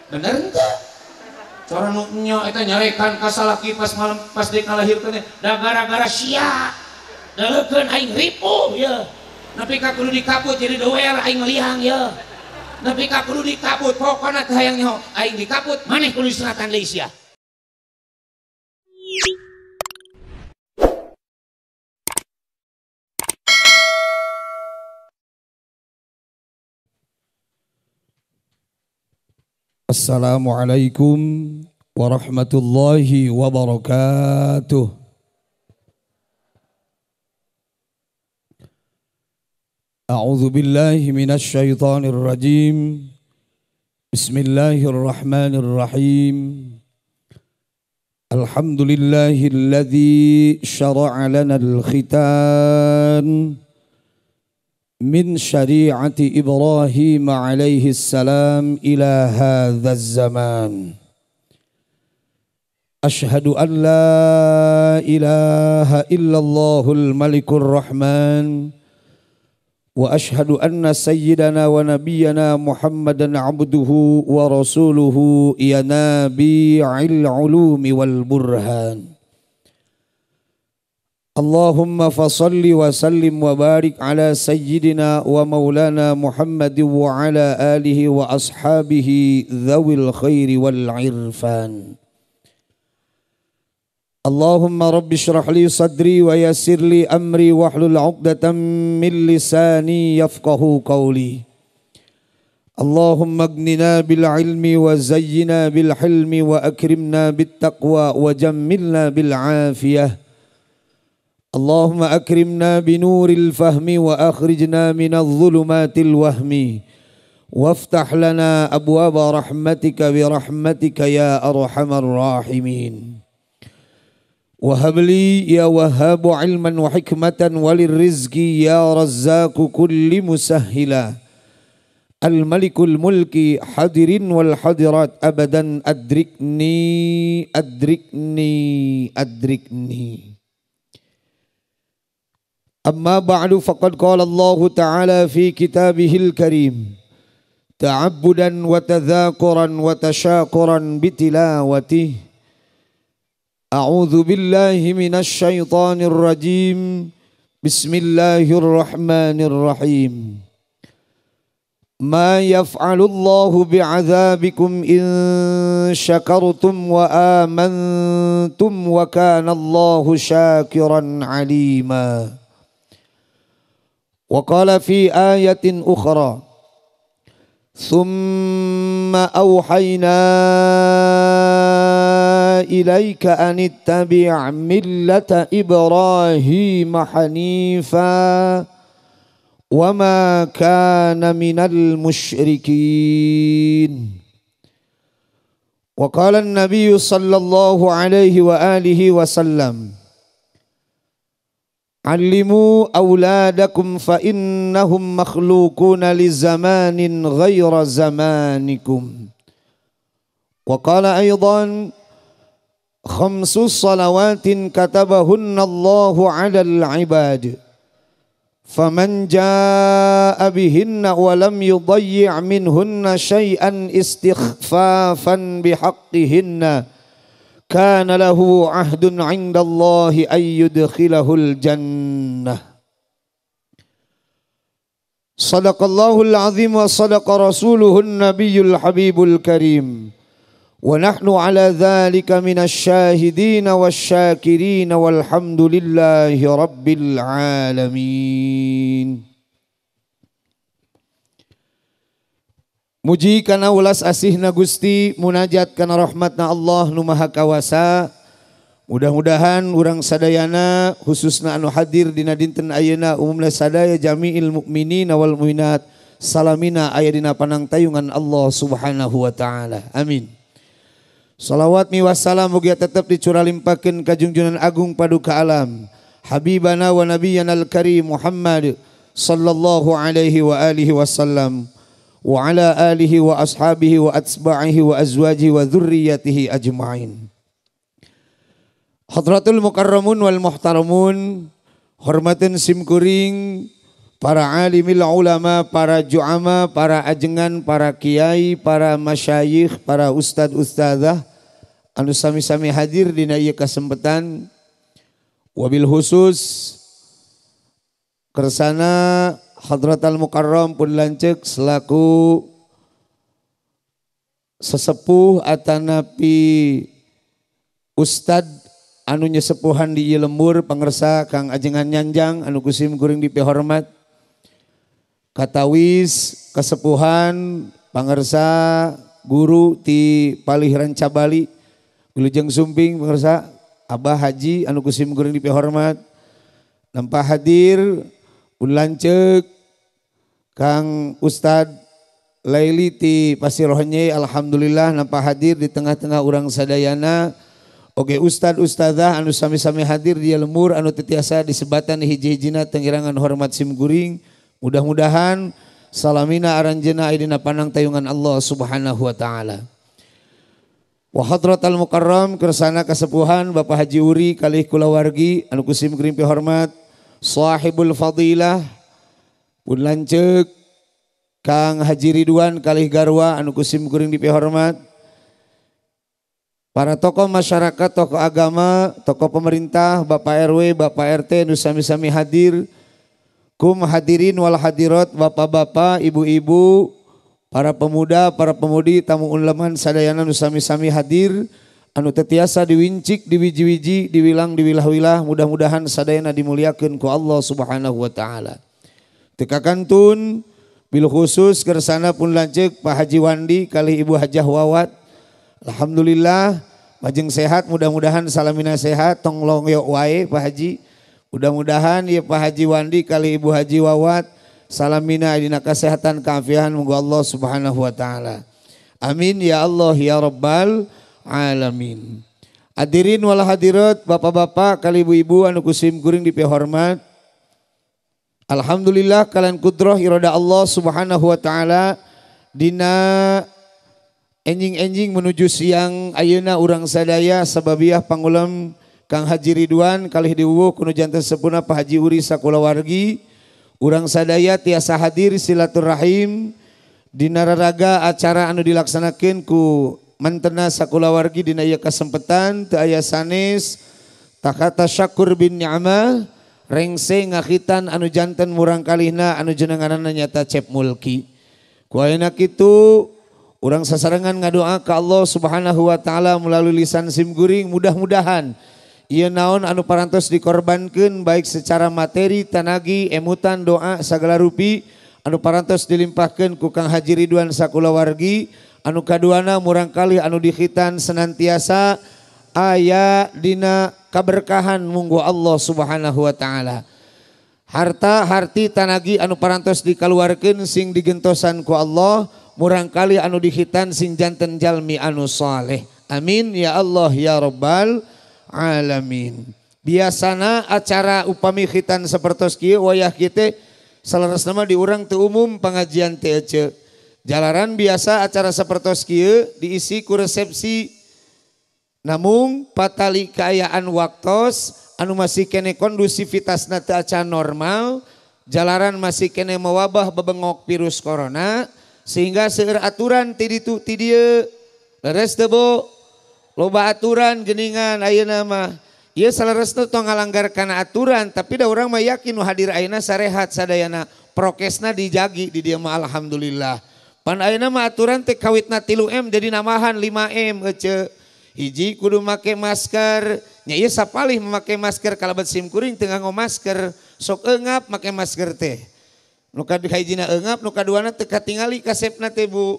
Bener henteu? Cara nu nya eta nyarekan ka salaki pas malam pas deuk ngalahirkeun da gara-gara sia. Daleukeun aing ripuh ye. Nepi ka kudu dikaput jadi doer aing liang ye. Nepi ka kudu dikaput pokona teh hayang nyaho aing dikaput maneh kudu disunatan deui sia. Assalamualaikum warahmatullahi wabarakatuh. A'udzu billahi minasy syaithanir rajim. Bismillahirrahmanirrahim. Alhamdulillahilladzi syara'a lana al-khitan min syari'ati Ibrahim alaihi salam ila hadzal zaman. Asyhadu an la ilaha illallahul malikur rahman wa asyhadu anna sayyidana wa nabiyyana Muhammadan abduhu wa rasuluhu ya nabi'il ulumi wal burhan. Allahumma fasalli wa sallim wa barik ala sayyidina wa maulana Muhammad wa ala alihi wa ashabihi dhawil khairi wal irfan. Allahumma rabbi shrah li sadri wa yassir li amri wahlul 'uqdatam min lisani yafqahu qawli. Allahumma aghnina bil ilmi wa zayyina bil hilmi wa akrimna bit taqwa wa jammilna bil afiyah. Allahumma akrimna binuril fahmi wa akhrijna minadh dhulumatil wahmi waftah lana abwaba rahmatika birahmatika ya arhamar rahimin. Wahab li ya wahhabu ilman wa hikmatan walir rizqi ya razzaqu kulli musahhila. Al malikul mulki hadirin wal hadirat abadan adrikni adrikni adrikni. Amma ba'du faqad qala Allah ta'ala fi kitabihil karim ta'abbudan wa tadhakuran wa tashakuran bitilawatih. A'udzu billahi minasy syaithanir rajim. Bismillahirrahmanirrahim. Ma yaf'alullahu bi'adzabikum in syakartum wa amantum wa kana Allahu syakiran 'alima. Wa qala fi ayatin ukhra thumma awhayna ilaika an ittabi' millata Ibrahim hanifa wa ma kana minal musyrikin. Wa qala an-nabiy sallallahu alaihi wa alihi wasallam allimu awladakum fa innahum makhluquna li zamanin ghaira zamanikum. Wa qala aidan khamsu salawatin katabahunna Allahu 'alal 'ibad faman jaa'a bihinna wa lam yudayyi' minhunna syai'an istikhfafan bihaqqihinna kana lahu ahdun 'indallahi ay yudkhilahul jannah. Sadaqallahul azim wa sadaqa rasuluhun nabiyyul habibul karim. Wa nahnu ala dhalika minasy syahidin wasy syakirin walhamdulillahi rabbil alamin. Muji kana ulas asihna Gusti, munajat kana rahmatna Allah nu Maha Kawasa. Mudah-mudahan urang sadayana khususna anu hadir dina dinten ayeuna umumna sadaya jami'il mukminina wal mu'minat salamina aya dina panangtayungan Allah Subhanahu wa taala. Amin. Salawat mi wassalam mugia tetep dicuralimpakeun ka junjunan agung paduka alam habibana wa nabiyana al-karim Muhammad sallallahu alaihi wa alihi wasallam wa ala alihi wa ashabihi wa atba'ihi wa azwajihi wa dzurriyyatihi ajma'in. Hadratul mukarramun wal muhtaramun, hormatin simkuring para alimil ulama, para ju'ama, para ajengan, para kiai, para masyayikh, para ustad ustadzah anu sami-sami hadir dina ieu kasempatan. Wabil khusus kersana Hadratal Mukarram pun lanceuk selaku sesepuh atanapi ustad anu nyesepuhan di ieu lembur pangersa Kang Ajengan Nyanjang anu kusim kuring dipihormat, katawis kesepuhan pangersa guru ti Palih Ranca Bali Wilujeng Sumping pangersa Abah Haji anu kusim kuring dipihormat, nampak hadir pun lanceuk Kang Ustad Laili ti Pasir Honye, alhamdulillah nampak hadir di tengah-tengah urang sadayana. Oke ustad ustadzah anu sami-sami hadir di lembur anu tetiasa disebatan hiji-hijina tengirangan hormat sim kuring, mudah-mudahan salamina aranjeuna ayeuna panang tayungan Allah Subhanahu wa taala. Wa hadratal mukarram kersana kasepuhan Bapak Haji Uri kalih kulawargi anu kusim kuring pihormat, sahibul fadilah pun lanceuk Kang Haji Ridwan kalih garwa anu kusim kuring dipihormat, para tokoh masyarakat, tokoh agama, tokoh pemerintah, Bapak RW, Bapak RT nu sami-sami hadir, kum hadirin wal hadirat, bapak-bapak, ibu-ibu, para pemuda, para pemudi, tamu unleman sadayana nu sami-sami hadir anu tetiasa diwincik, diwiji-wiji, diwilang, diwilah-wilah, mudah-mudahan sadayana dimuliakeun ku Allah Subhanahu wa taala. Teu kakantun bil khusus kersana pun lanceuk Pak Haji Wandi kalih Ibu Hajah Wawat. Alhamdulillah majeng sehat, mudah-mudahan salamina sehat, tong longyok wae Pak Haji. Mudah-mudahan ya Pak Haji Wandi kalih Ibu Haji Wawat salamina dina kesehatan keafian muga Allah Subhanahu wa taala. Amin ya Allah ya Rabbal alamin. Hadirin wal hadirat, bapak-bapak kali ibu-ibu anu kusim kuring dipihormat. Alhamdulillah kalian kudroh irada Allah Subhanahu wa taala dina enjing-enjing menuju siang ayeuna urang sadaya sababiah pangulem Kang Haji Ridwan kalih diwuh kuno janten sepuna Pak Haji Uri sakulawargi. Urang sadaya tiasa hadir silaturahim dina raraga acara anu dilaksanakeun ku mantena sakulawargi dina ieu kasempetan teu aya sanes takata syakur bin ni'amah rengse ngakhitan anu janten murang kalihna anu jenenganana nyata Cep Mulki. Ku ayeuna kitu urang sasarengan ngadoa ka Allah Subhanahu wa taala melalui lisan sim kuring, mudah-mudahan ieu naon anu parantos dikorbankeun baik secara materi, tanagi, emutan, doa sagala rupi anu parantos dilimpahkeun ku Kang Haji Ridwan sakulawargi, anu kaduana murang kalih anu dikhitan senantiasa aya dina kaberkahan munggu Allah Subhanahu wa taala. Harta harti tanagi anu parantos dikaluarkeun sing digentosan ku Allah, murang kalih anu dikhitan sing janten jalmi anu saleh. Amin ya Allah ya Rabbal alamin. Biasana acara upami khitan sapertos kieu wayah kieu saleresna mah di urang teu umum pengajian teh ece. Jalaran biasa acara sapertos kieu diisi ku resepsi. Namung patali kaayaan waktos anu masih kene kondusivitasna teu acan normal, jalaran masih kene mewabah bebengok virus corona sehingga seueur aturan ti ditu ti dieu. Leres teu Bu? Loba aturan geningan ayeuna mah. Ieu saleresna tong ngalanggar kana aturan, tapi da urang mah yakin nu hadir ayeuna sarehat sadayana, prokesna dijagi di dieu mah alhamdulillah. Pan ayeuna mah aturan teh kawitna 3M jadi nambahan 5M ece. Hiji kudu make masker, nya ieu sapalih make masker kalebet sim kuring teu nganggo masker, sok eungap make masker teh. Nu kahijina eungap, nu kaduana teu katingali kasepna teh Bu.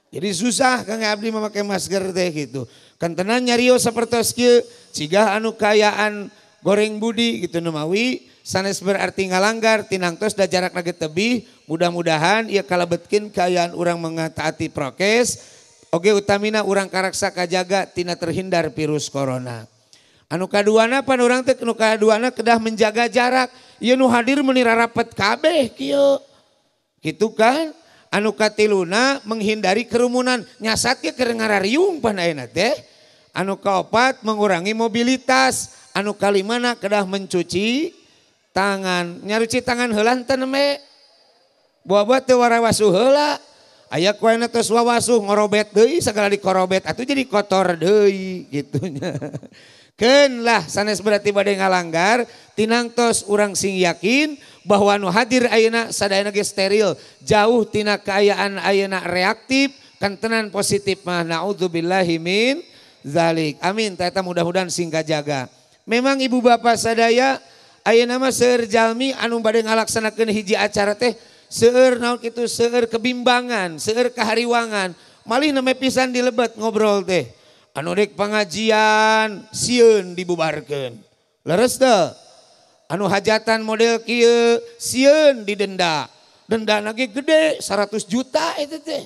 Jadi susah Kang abdi memakai masker teh gitu. Kantenan nyario sapertos kieu cigah anu kaayaan goreng budi gitu numawi sanes berarti ngalanggar tinangtos da jarakna ge tebih, mudah-mudahan ieu kalebetkeun kaayaan urang mengataati prokes oge utamina urang karaksa kajaga tina terhindar virus corona. Anu kaduana pan urang teh nu kaduana kedah menjaga jarak. Ieu nu hadir meuni rarapet kabeh kieu. Kitu kan? Anu katiluna menghindari kerumunan, nyasat ge keur ngarariung pan ayeuna teh. Anu kaopat mengurangi mobilitas, anu kalimana kedah mencuci Tangan. Nyaruci tangan heula teu nembe. Buah-buah teu warawasuh heula. Aya kuena tos wawasuh ngorobet deui sagala dikorobet atuh jadi kotor deui gitu nya. Keun lah sanes berarti bade ngalanggar tinangtos urang sing yakin bahwa nu hadir ayeuna sadayana ge steril, jauh tina kaayaan ayeuna reaktif, kantenan positif mah naudzubillahi min zalik. Amin, ta eta mudah-mudahan sing kajaga. Memang ibu bapak sadaya ayeuna mah seueur jalmi anu bade ngalaksanakeun hiji acara teh seueur naon kitu, seueur kebimbangan, seueur kahariwangan, malih neme pisan dilebet ngobrol teh. Anu rek pengajian sieun dibubarkeun. Leres teu? Anu hajatan model kieu sieun didenda. Denda lagi gede 100 juta itu teh.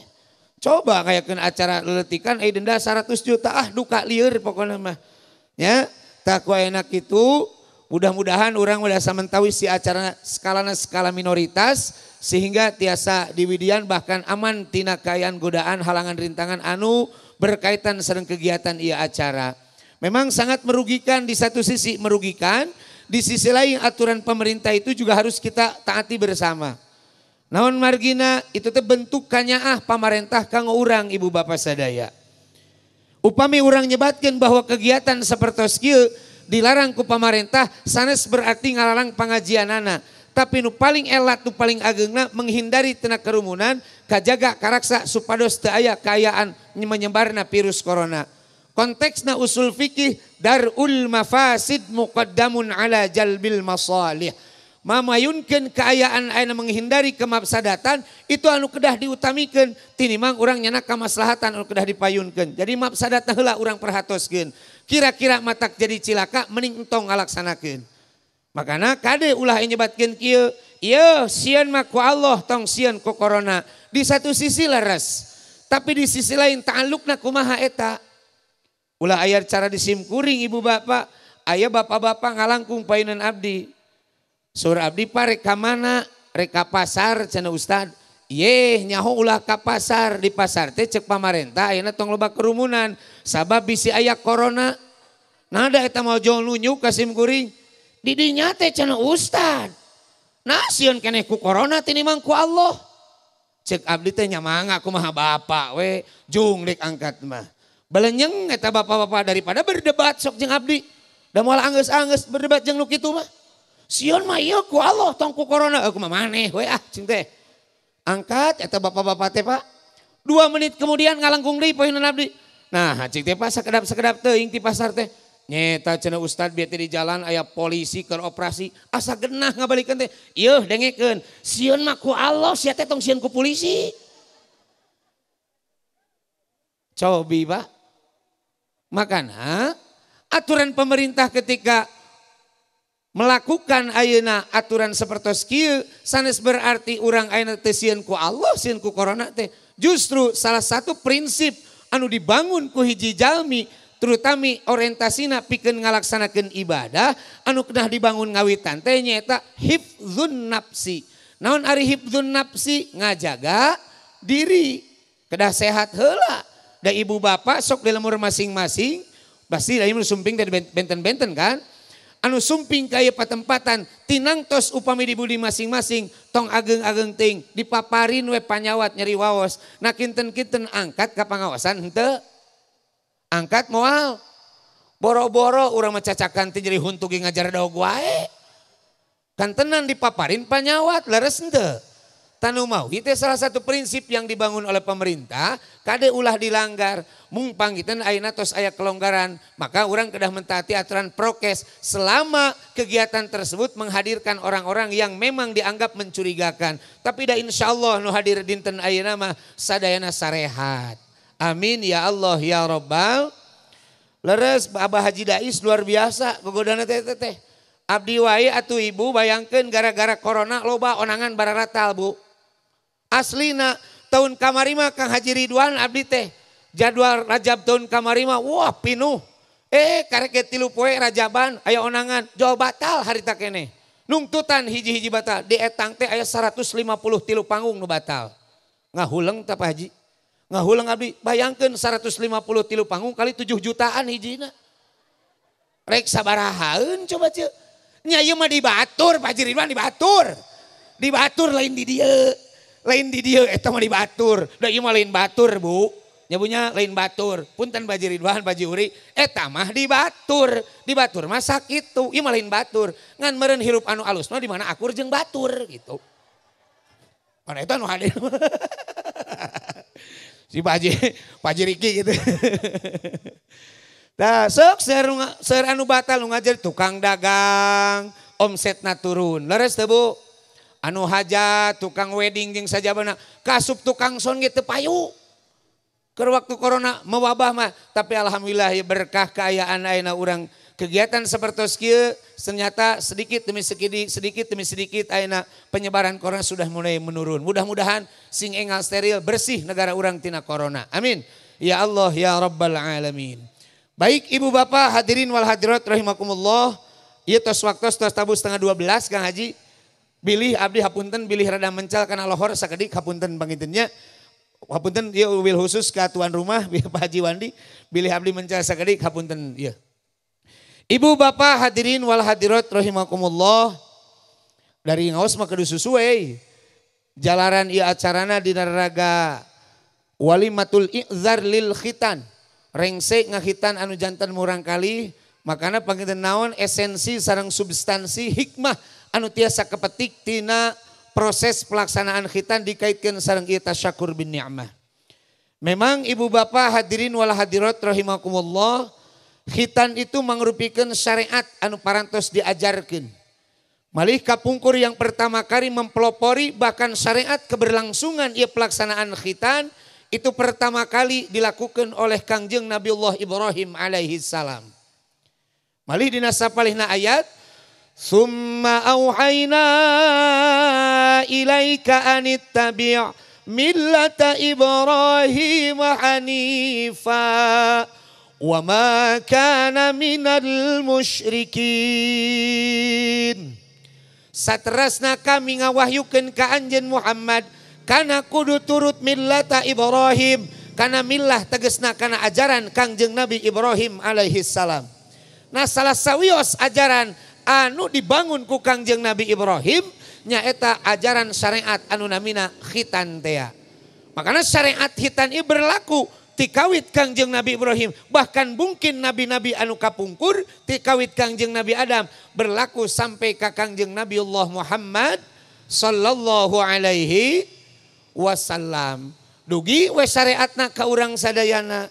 Coba ngayakeun acara leletikan denda 100 juta ah duka lieur pokona mah. Ya, tak ku enak itu mudah-mudahan urang udah samentawi si acara skalana skala minoritas sehingga tiasa diwidian bahkan aman tina kaayaan godaan halangan rintangan anu berkaitan sareng kegiatan ieu acara. Memang sangat merugikan di satu sisi merugikan, di sisi lain aturan pemerintah itu juga harus kita taati bersama. Naon margina itu teh bentuk kanyaah pamarentah kanggo urang ibu bapak sadaya. Upami urang nyebatkeun bahwa kegiatan sapertos kieu dilarang ku pamarentah sanes berarti ngalarang pangajianana. Tapi nu paling elat nu paling ageungna menghindari tina kerumunan kajaga karaksa supados teu aya kaayaan menyebarna virus corona. Konteksna usul fikih darul mafasid muqaddamun ala jalbil masalih. Mamayunkeun kaayaan ayeuna menghindari kemafsadatan itu anu kedah diutamikeun tinimang urang nyana kamaslahatan anu kedah dipayunkeun. Jadi mafsadatna heula urang perhatoskeun. Kira-kira matak jadi cilaka mending entong ngalaksanakeun. Makana kade ulah nyebatkeun kieu, ieu sieun mah ku Allah tong sieun ku corona. Di satu sisi leres, tapi di sisi lain ta'alluqna kumaha eta. Ulah aya cara disimkuring ibu bapak, aya bapak-bapak ngalangkung painan abdi. Sur abdi pak rek ka mana? Rek ka pasar cenah ustad. Yeh nyaho ulah ka pasar, di pasar teh cek pamarentah ayeuna tong loba kerumunan sabab bisi aya corona. Nah da eta mah jol nunjuk ka simkuring. Di dinya teh cenah ustad. Nah sieun keneh ku corona tinimang ku Allah. Cek abdi teh nya mangga kumaha bapak we jung dek angkat mah. Belenyeng eta bapak-bapak daripada berdebat sok jeung abdi. Da moal anggeus-anggeus berdebat jeung nu kitu mah. Sieun mah ieu ku Allah tong ku corona. Kumaha maneh we ah cing teh. Angkat eta bapak-bapak teh Pak. 2 menit kemudian ngalangkung deui poeun abdi. Nah cing teh Pak sakedap-sakedap teuing ti pasar teh. Nyeta cenah ustad bieu teh di jalan aya polisi keur operasi asa genah ngabalikeun teh. Ieuh dengekeun sieun mah ku Allah sia teh tong sieun ku polisi. Cobi Pak. Makana aturan pemerintah ketika melakukan ayeuna aturan sapertos kieu sanes berarti urang ayeuna teh sieun ku Allah sieun ku corona teh. Justru salah satu prinsip anu dibangun ku hiji jalmi terutami orientasina pikeun ngalaksanakeun ibadah anu kedah dibangun ngawitan teh nyaeta hifdzun nafsi. Naon ari hifdzun nafsi? Ngajaga diri, kedah sehat heula. Da ibu bapak sok di lemur masing-masing pasti da ieu sumping teh benten-benten kan. Anu sumping ka ieu patempatan tinangtos upami di budi masing-masing tong ageung-ageung teuing dipaparin we panyawat nyeri waos. Nah kinten-kinten angkat ka pangawasan henteu. Angkat moal. Boro-boro urang mah cacakan teh jadi huntu ge ngajar dog wae. Kantenan dipaparin panyawat leres henteu. Tanu mawi teh salah satu prinsip yang dibangun oleh pemerintah kade ulah dilanggar. Mung panggitan ayeuna tos aya kelonggaran, maka urang kedah mentaati aturan prokes selama kegiatan tersebut menghadirkan orang-orang yang memang dianggap mencurigakan. Tapi da insyaallah nu hadir dinten ayeuna mah sadayana sarehat. Amin ya Allah ya Rabbal. Leres Abah Haji Dais luar biasa gogodana teh teh. Abdi wae atuh ibu bayangkeun gara-gara corona loba onangan bararatal bu. Aslina tahun kamari mah Kang Haji Ridwan abdi teh jadwal Rajab tahun kamari mah wah pinuh. Karek 3 poe Rajaban aya onangan jol batal harita keneh. Nungtutan hiji-hiji batal di etang teh aya 153 panggung nu batal. Ngahuleng teh Pak Haji. Ngahuleng abdi bayangkeun 153 panggung kali 7 jutaan hijina. Rek sabarahaeun coba ceu. Nya ieu mah dibatur Pak Haji Ridwan dibatur. Dibatur lain di dieu. Lain di dieu eta mah dibatur. Da ieu mah lain batur, Bu. Nya bunya lain batur. Punten Pak Haji Ridwan, Pak Haji Uri, eta mah dibatur. Dibatur mah sakitu, ieu mah lain batur. Ngan meureun hirup anu alus mah di mana akur jeung batur gitu. Mana eta nu hadir. Si Pak Haji Riki gitu. Nah, sok seur anu batal nu ngajar tukang dagang, omsetna turun. Leres teu Bu? Anu hajat, tukang wedding jeung sajabana, kasup tukang son ge teu payu. Keur waktu corona mewabah mah, tapi alhamdulillah ya berkah kaayaan ayeuna urang kegiatan sapertos kieu ternyata sedikit demi sedikit ayeuna penyebaran corona sudah mulai menurun. Mudah-mudahan sing engal steril bersih negara urang tina corona. Amin. Ya Allah ya Rabbal alamin. Baik ibu bapak hadirin wal hadirat rahimakumullah. Ieu tos waktos tos tabuh 11:30 Kang Haji. Bilih abdi hapunten bilih rada mencal kana lohor sakedik hapunten pangintennya. Hapunten ieu wil khusus ka tuan rumah Pak Haji Wandi. Bilih abdi mencal sakedik hapunten ieu. Ibu bapak hadirin wal hadirat rahimakumullah. Dari ngaos mah kudu susu we. Jalaran ieu acarana dina raga walimatul i'zar lil khitan. Rengse ngahitan anu jantan murang kali, makana panginten naon esensi sareng substansi hikmah anu tiasa kepetik tina proses pelaksanaan khitan dikaitkan sareng ieu tasyakur bin ni'mah. Memang ibu bapak hadirin wal hadirat rahimakumullah, khitan itu mangrupikeun syariat anu parantos diajarkeun. Malih kapungkur yang pertama kali mempelopori bahkan syariat keberlangsungan ieu pelaksanaan khitan itu pertama kali dilakukan oleh Kangjeng Nabiullah Ibrahim alaihi salam. Malih dina sapalihna ayat, summa auhayna ilaika anittabi' millata Ibrahim hanifa wa ma kana minal musyrikin. Saterasna kami ngawahyukeun ka anjeun Muhammad kana kudu turut millata Ibrahim, kana millah tegesna kana ajaran Kangjeng Nabi Ibrahim alaihi salam. Nah salah sawios ajaran anu dibangun ku Kangjeng Nabi Ibrahim nyaeta ajaran syariat anu namina khitan tea. Makanya syariat khitan ieu berlaku tikawit Kangjeng Nabi Ibrahim, bahkan mungkin nabi-nabi anu kapungkur tikawit Kangjeng Nabi Adam berlaku sampai ka Kangjeng Nabiullah Muhammad sallallahu alaihi wasallam. Dugi we syariatna ka urang sadayana.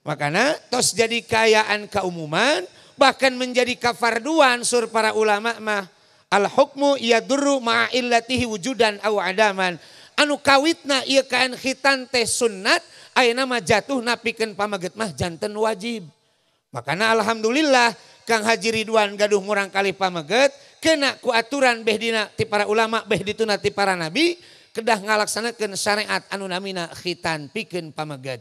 Makana tos jadi kaayaan keumuman bahkan menjadi kafarduan sur para ulama mah al hukmu yadurru ma'a illatihi wujudan aw adaman. Anu kawitna ieu kaan khitan teh sunat ayeuna mah jatuh napikeun pamaget mah janten wajib. Makana alhamdulillah Kang Haji Ridwan gaduh murang kali pameget kena ku aturan beh dina ti para ulama beh dituna ti para nabi kedah ngalaksanakeun syariat anu namina khitan pikeun pameget.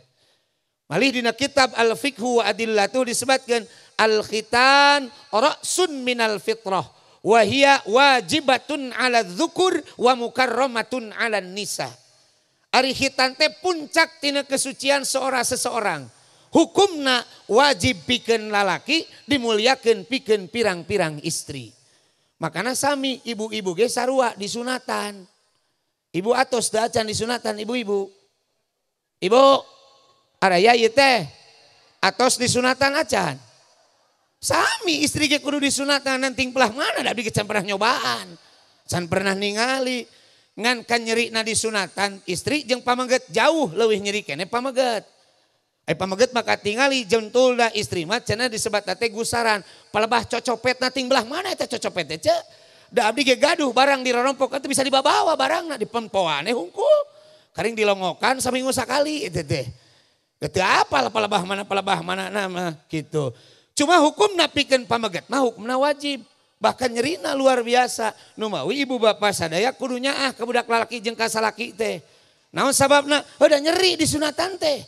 Malih dina kitab Al-Fiqhu wa Adillatuh disebutkeun al-khitan ra'sun minal fitrah wa hiya wajibatun 'ala dzukur wa mukarramatun 'ala nisa. Ari khitan teh puncak tina kesucian seseorang. Hukumna wajib pikeun lalaki, dimuliakeun pikeun pirang-pirang istri. Makana sami ibu-ibu ge sarua disunatan. Ibu atos da acan disunatan ibu-ibu. Ibu araya ieu teh atos disunatan acan. Sami istri ge kudu disunatan nanting pelah mana da abdi ge can pernah nyobaan. Can pernah ningali ngan kan nyerina disunatan istri jeung pameget jauh leuwih nyeri keneh pameget. Ai pameget maka tingali jentulna istri mah cenah disebat teh gusaran. Palebah cocopetna ting belah mana eta cocopet teh ceu? Da abdi ge gaduh barang dirorompok itu bisa dibawa barangna dipempoane hungkul. Karing dilongokan saminggu sakali eta teh. Teu apal palebah mana nama gitu. Cuma hukumna pikeun pameget mah hukumna wajib. Bahkan nyerina luar biasa. Nu mawi ibu bapak sadaya kudu nyaah ka budak lalaki jeung ka salaki teh. Naon sababna? Heuh nyeri disunatan teh.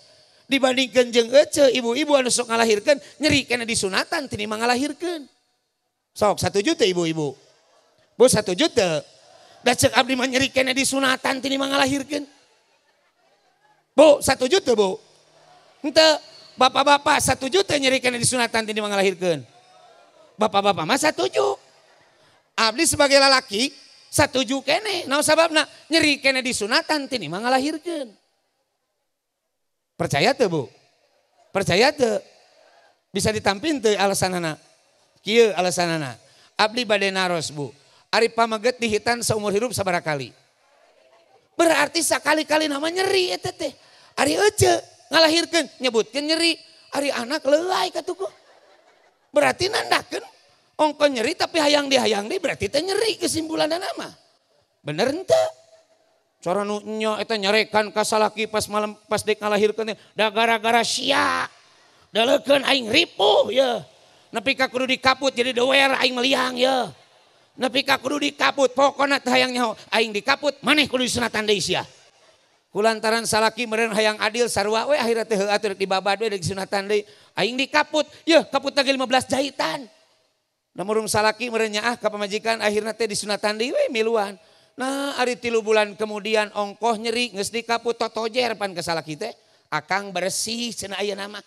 Dibandingkeun jeung ece ibu-ibu anu sok ngalahirkeun nyeri kana disunatan tini mah ngalahirkeun. Sok 1 juta ibu-ibu. Bu 1 juta. Da ceuk abdi mah nyeri kana disunatan tini mah ngalahirkeun. Bu 1 juta bu. Henteu bapak-bapak 1 juta nyeri kana disunatan tini mah ngalahirkeun. Bapak-bapak mah 1 juta. Abdi sebagai lalaki satuju kene, naon sababna nyeri kene disunatan tini mah ngalahirkeun. Percaya teu Bu? Percaya teu? Bisa ditampin teu alasanana? Kieu alasanana. Abdi bade naros Bu. Ari pameget dihitan seumur hidup sabaraha kali? Berarti sakali-kali nama nyeri eta teh. Ari ece ngalahirkeun nyebutkeun nyeri, ari anak leulai katuku. Berarti nandakeun ongko nyeri tapi hayang dihayang deui berarti teh nyeri kesimpulanna mah. Bener henteu? Cara nu nya eta nyarekan ka salaki pas malam pas dek ngalahirkeun teh da gara-gara sia. Daleukeun aing ripuh ye. Nepi ka kudu dikaput jadi dower aing meliang ye. Nepi ka kudu dikaput pokona teh hayang nyaho aing dikaput maneh kudu disunatan deui sia. Kulantaran salaki meureun hayang adil sarua we akhirna teh heuh atuh rek dibabad we rek disunatan deui aing dikaput yeuh kaput lagi 15 jahitan. Da murung salaki meureun nyaah ka pamajikan akhirna teh disunatan deui we miluan. Nah ari 3 bulan kemudian ongkoh nyeri geus dikaput totojer pan ka salaki teh akang bersih cenah ayeuna mah.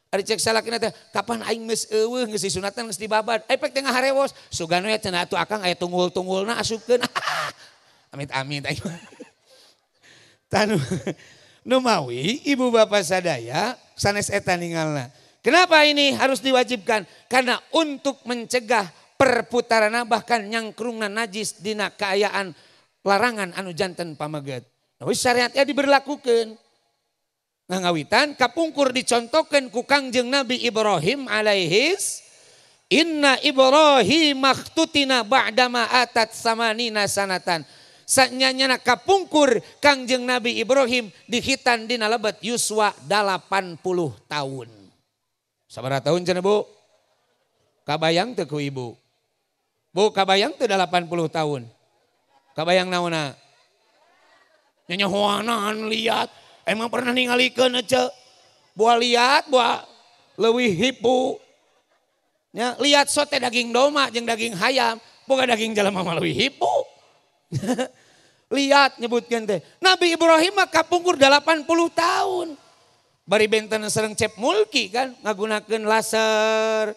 Ari cek salakina teh kapan aing geus eueuh geus disunatan geus dibabad ai pek teh ngaharewos sugan we cenah atuh akang aya tunggul-tunggulna asupkeun. Amit-amit aing. Tanu numawi ibu bapak sadaya sanes eta ningalna. Kenapa ini harus diwajibkan? Karena untuk mencegah perputaran bahkan nyangkrungna najis dina kaayaan larangan anu janten pameget. Nah, syariatnya diberlakukan. Ngawitan kapungkur dicontohkan ku Kangjeng Nabi Ibrahim alaihis inna Ibrahim makhtutina ba'dama atat samanina sanatan. Sanyanyana kapungkur Kangjeng Nabi Ibrahim dihitan dina lebet yuswa 80 tahun. Sabaraha tahun cenah Bu? Kabayang teu ku ibu? Bu kabayang teu 80 tahun? Kabayang naonna? Nyanyahoanan liat. Emang pernah ningalikeun ece? Buah liat, buah leuwih hipu. Nya liat sote daging domba jeung daging hayam, boga daging jelema mah leuwih hipu. Lihat nyebutkan teh Nabi Ibrahim mah kapungkur 80 tahun. Bari benten sareng Cep Mulki kan ngagunakeun laser.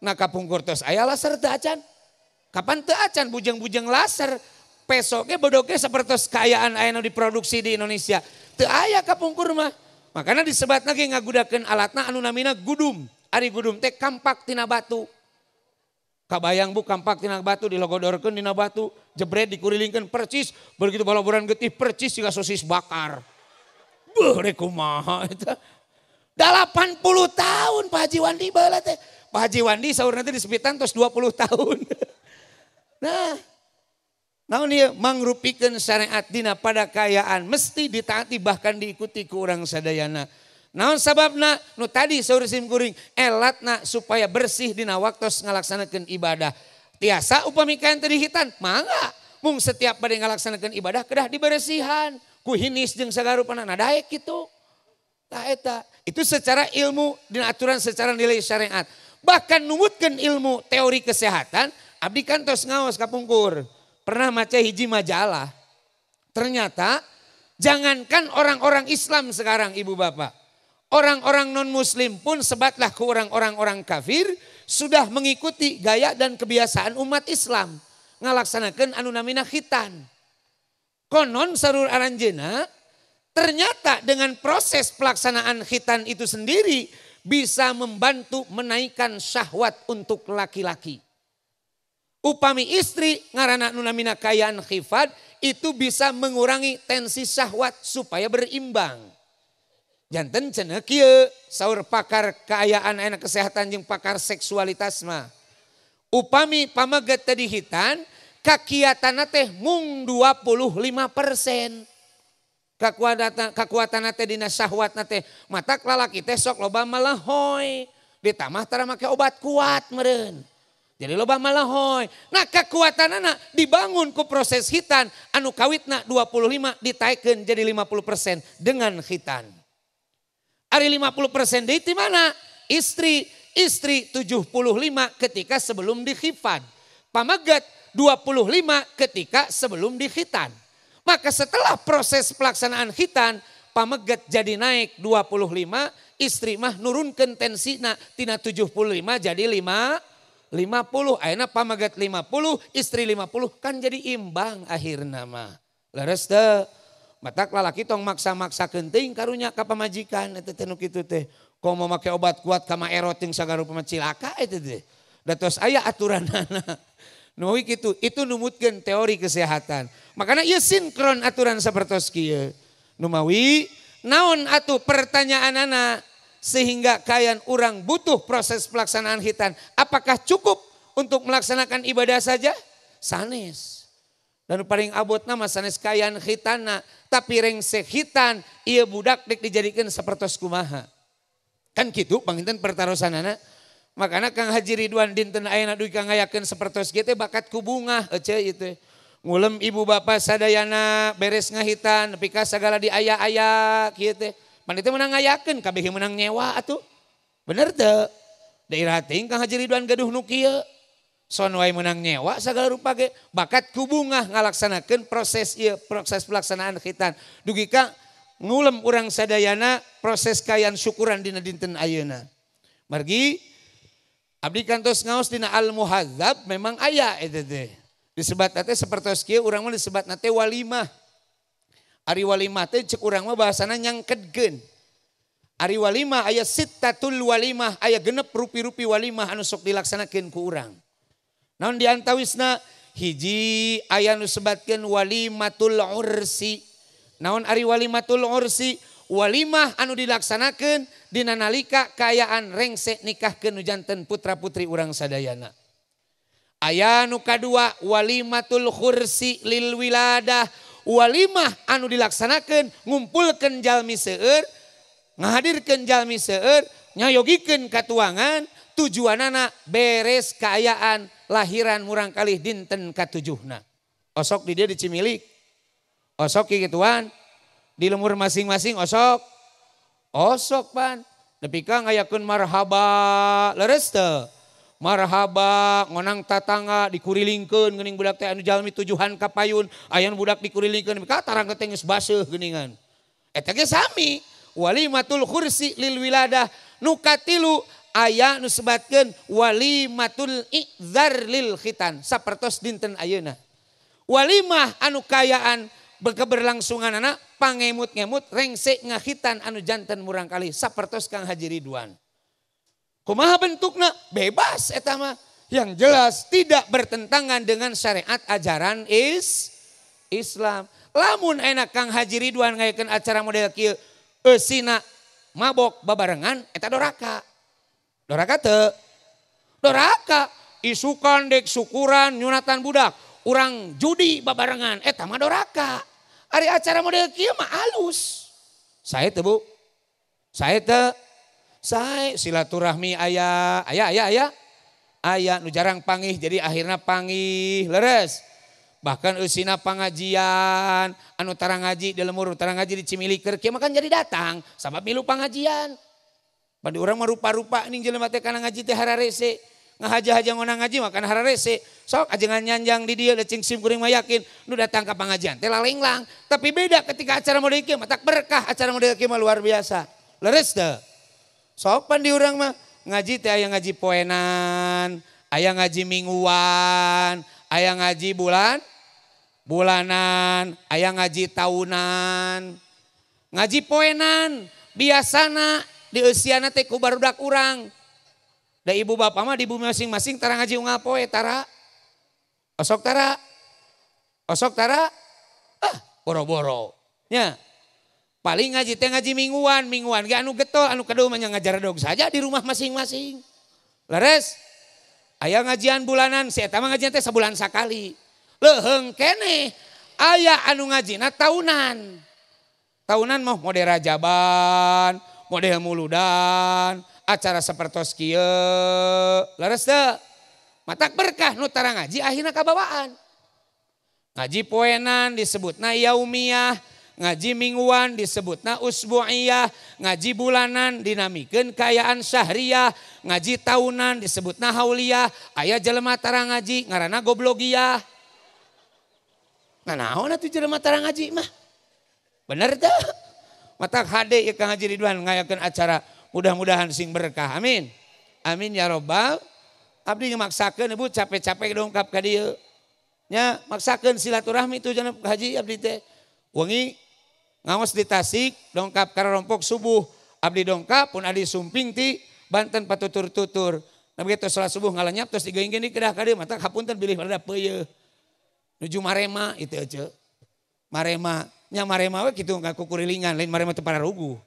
Nah kapungkur tos aya laser teu acan. Kapan teu acan bujeng-bujeng laser. Pesoke bodoke sapertos kaayaan aya nu diproduksi di Indonesia. Teu aya kapungkur mah. Makana disebatna ge ngagunakeun alatna anu namina gudum. Ari gudum teh kampak tina batu. Kabayang Bu kampak tina batu dilogodorkeun dina batu, jebret dikurilingkeun percis, begitu balaburan getih percis siga sosis bakar. Beuh rek kumaha eta. 80 tahun Pak Haji Wandi baheula teh. Pak Haji Wandi saurna teh disepitan tos 20 tahun. Nah, naon ieu mangrupikeun syariat dina pada kaayaan mesti ditaati bahkan diikuti ku urang sadayana. Naon sababna nu tadi saur sim kuring elatna supaya bersih dina waktos ngalaksanakeun ibadah. Tiasa upami kayan teu dihitan mangga mung setiap bade ngalaksanakeun ibadah kedah diberesihan ku hinis jeung sagarupana nadaek kitu. Tah eta itu secara ilmu dina aturan secara nilai syariat. Bahkan numutkeun ilmu teori kesehatan abdi kan tos ngaos kapungkur. Pernah maca hiji majalah. Ternyata jangankan orang-orang Islam sekarang ibu bapak. Orang-orang non-muslim pun sebatlah ke orang-orang kafir sudah mengikuti gaya dan kebiasaan umat Islam. Ngalaksanakeun anu namina khitan. Konon sarur aranjeuna ternyata dengan proses pelaksanaan khitan itu sendiri bisa membantu menaikkan syahwat untuk laki-laki. Upami istri ngaranna nu namina kayaan khifad itu bisa mengurangi tensi syahwat supaya berimbang. Janten cenah kieu saur pakar kaayaan ayeuna kesehatan jeung pakar seksualitas mah. Upami pameget teh dihitan kakiatanna teh mung 25%. Kakuatanna teh dina syahwatna teh matak lalaki teh sok loba malehoy. Ditambah tara make obat kuat meureun. Jadi loba malehoy. Nah kekuatanana dibangun ku proses hitan anu kawitna 25 ditaekkeun jadi 50% dengan khitan. Ari 50% deui ti mana? Istri 75 ketika sebelum dikhifad. Pameget 25 ketika sebelum dikhitan. Maka setelah proses pelaksanaan khitan, pameget jadi naik 25, istri mah nurunkeun tensina tina 75 jadi 50. 50. Ayeuna pamaget 50, istri 50 kan jadi imbang akhirna mah. Leres teu? Matak lalaki tong maksa-maksa teuing karunya ka pamajikan eta teh nu kitu teh. Komo make obat kuat kama erot jeung sagala rupa cilaka eta teh. Da tos aya aturanana. Nu kitu itu numutkeun teori kesehatan. Makana ieu sinkron aturan sapertos kieu. Numawi naon atuh pertanyaanana sehingga kayan urang butuh proses pelaksanaan khitan. Apakah cukup untuk melaksanakan ibadah saja? Sanes. Dan paling abotna mah sanes kayan khitana, tapi rengse khitan ieu budak dek dijadikeun sapertos kumaha. Kan kitu panginten pertarosanana. Makana Kang Haji Ridwan dinten ayeuna dugi ka ngayakeun sapertos kieu teh bakat ku bungah ece ieu teh. Ngulem ibu bapak sadayana beres ngahitan nepi ka sagala diaya-aya kieu teh. Pan itu menang ngayakeun kabeh menang nyewa atuh. Bener teu? Daerah teuing Kang Haji Ridwan gaduh nu kieu. Son wae menang nyewa sagala rupa ge bakat ku bungah ngalaksanakeun proses ieu proses pelaksanaan khitan. Dugi ka ngulem urang sadayana proses kayan syukuran dina dinten ayeuna. Margi abdi kantos ngaos dina Al-Muhadzab memang aya eta teh. Disebatna teh sapertos kieu urang mah disebatna teh walimah. Ari walimah teh cek urang mah bahasana nyangkedkeun. Ari walimah aya sittatul walimah, aya genep rupi-rupi walimah anu sok dilaksanakeun ku urang. Naon diantawisna hiji aya nu sebatkeun walimatul ursi. Naon ari walimatul ursi? Walimah anu dilaksanakeun dina nalika kaayaan rengse nikahkeun nu janten putra-putri urang sadayana. Aya nu kadua walimatul khursi lil wiladah. Walimah anu dilaksanakeun ngumpulkeun jalmi seueur, ngahadirkeun jalmi seueur, nyayogikeun katuangan, tujuanana beres kaayaan lahiran murangkalih dinten katujuhna. Osok di dia dicimilik. Osok kikituan. Di lemur masing-masing osok. Osok pan. Nepi ka ngayakeun marhaba leres teu? Marhaba ngonang tatangga dikurilingkeun geuning budak teh anu jalmi tujuhan ka payun, aya nu budak dikurilingkeun nepi ka tarang teh geus baseuh geuningan. Eta ge sami walimatul khursi lil wiladah. Nu katilu aya nu sebatkeun walimatul i'dzar lil khitan sapertos dinten ayeuna. Walimah anu kayaan keberlangsungan anak pangemut-ngemut rengse ngahitan anu janten murangkalih sapertos Kang Haji Ridwan. Kumaha bentukna? Bebas eta mah. Yang jelas tidak bertentangan dengan syariat ajaran Islam. Lamun enak Kang Haji Ridwan ngayakeun acara model kieu eusina mabok babarengan eta doraka. Doraka teu? Doraka isukan dek syukuran nyunatan budak urang judi babarengan eta mah doraka. Ari acara model kieu mah alus. Sae teu Bu? Sae teu? Sae silaturahmi aya, aya aya aya. Aya nu jarang pangih jadi akhirna pangih leres. Bahkan eusina pangajian anu tara ngaji di lemur tara ngaji di Cimiliker kieu mah kan jadi datang sabab milu pangajian. Bade urang mah rupa-rupa ning jelema teh kana ngaji teh hararese. Ngahaja-haja ngonang ngaji mah kana hararese. Sok ajengan nyanjang di dieu cing sim kuring mah yakin nu datang ka pangajian teh lalenglang. Tapi beda ketika acara model kieu mah tak berkah acara model kieu mah luar biasa. Leres teu? Sok pan di urang mah ngaji teh aya ngaji poenan, aya ngaji mingguan, aya ngaji bulanan, aya ngaji tahunan. Ngaji poenan biasana di eusiana teh ku barudak urang. Da ibu bapak mah di bumi masing-masing tara ngaji unggal poe tara. Osok tara. Osok tara. Ah, boro-boro. Nya. Paling ngaji teh ngaji mingguan, mingguan ge anu getol, anu kedua mah ngajar dog saja di rumah masing-masing. Leres? Aya ngajian bulanan, si eta mah ngajian teh sabulan sakali. Leuheung keneh aya anu ngajina tahunan. Tahunan mah model rajaban, model muludan, acara sapertos kieu. Leres teu? Matak berkah nu tara ngaji akhirna kabawaan. Ngaji poenan disebutna yaumiyah, ngaji mingguan disebutna usbu'iyah, ngaji bulanan dinamikeun kaayaan syahriyah, ngaji tahunan disebutna hauliyah, aya jelema tara ngaji ngaranna goblogiyah. Nah naon atuh jelema tara ngaji mah? Bener teu? Matak hade ieu Kang Haji Ridwan ngayakeun acara mudah-mudahan sing berkah. Amin. Amin ya robbal Abdi ngemaksakeun ibu capek-capek dongkap ka dieu. Nya maksakeun silaturahmi tujuan haji abdi teh. Wengi ngaos di Tasik dongkap ka Rompok subuh. Abdi dongkap pun adi sumping ti Banten patutur-tutur. Nah begitu sholat subuh ngalenyap terus digeungkeun di kedah ka dieu mata hapunten bilih rada peuyeeh. Nuju Marema itu aja. Marema, nya Marema we kitu ngakukurilingan lain Marema teu pararuguh.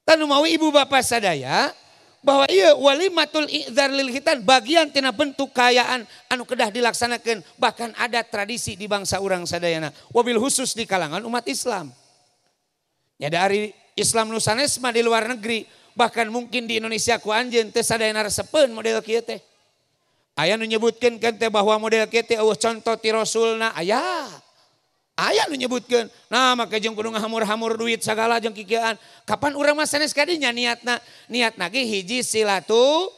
Tanu mawi ibu bapak sadaya bahwa ieu walimatul i'dzar lil khitan bagian tina bentuk kaayaan anu kedah dilaksanakeun bahkan ada tradisi di bangsa urang sadayana wabil khusus di kalangan umat Islam. Nya dari Islam nu sanes mah di luar negeri bahkan mungkin di Indonesia ku anjeun teu sadayana resepeun model kieu teh. Aya nu nyebutkeun kan teh bahwa model kieu teh eueuh conto ti Rasulna aya. Aya nu nyebutkeun. Nah make jeung kudu ngahamur-hamur duit sagala jeung kikieuan. Kapan urang mah sanes kadinya niatna? Niatna ge hiji silatu,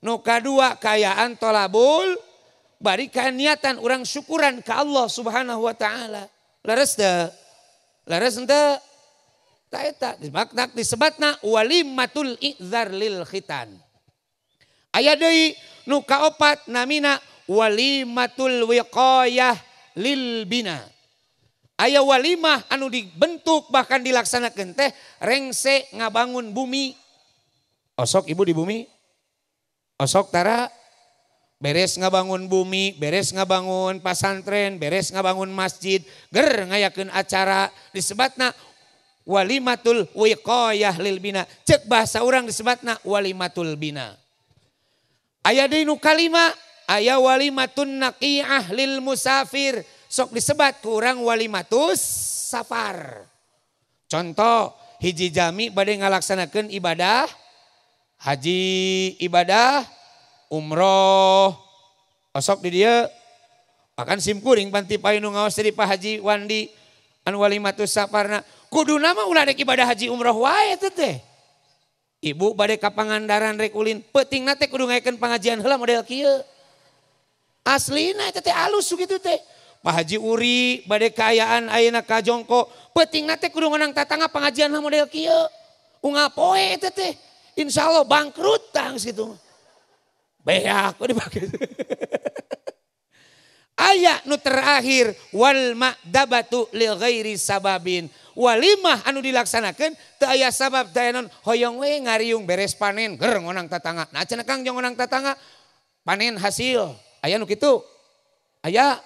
nu kadua kaayaan tolabul, bari kaniatan urang syukuran ka Allah Subhanahu wa taala. Leres teu? Leres henteu? Ta eta disebatna walimatul i'dzar lil khitan. Aya deui nu kaopat namina walimatul wiqayah lil bina. Aya walimah anu dibentuk bahkan dilaksanakeun teh rengse ngabangun bumi. Osok ibu di bumi? Osok tara? Beres ngabangun bumi, beres ngabangun pasantren, beres ngabangun masjid, ger ngayakeun acara disebatna walimatul wiqayah lil bina. Cek bahasa urang disebatna walimatul bina. Aya deui nu kalima, aya walimatun naqiah lil musafir. Sok disebat ku urang walimatus safar. Contoh, hiji jami bade ngalaksanakeun ibadah haji, ibadah umroh. Osok di dieu akan simkuring panti payu nu ngaos dari Pak Haji Wandi anu walimatus safarna. Kuduna mah ulah rek ibadah haji umroh wae teh teh. Ibu bade ka Pangandaran rek ulin, peutingna teh kudu ngayakeun pangajian heula model kieu. Aslina eta teh alus kitu teh. Pak Haji Uri bade kaayaan ayeuna ka Jongko, peutingna teh kudu ngonang tatangga pangajian lah model kieu. Unggal poe eta teh. Insyaallah bangkrut tang kitu. Beak dipake. Aya nu terakhir wal ma'dabatu li ghairi sababin. Walimah anu dilaksanakeun teu aya sabab teu aya naon, hoyong we ngariung beres panen ger ngonang tatangga. Nah cenah Kang jeung ngonang tatangga panen hasil. Aya nu kitu. Aya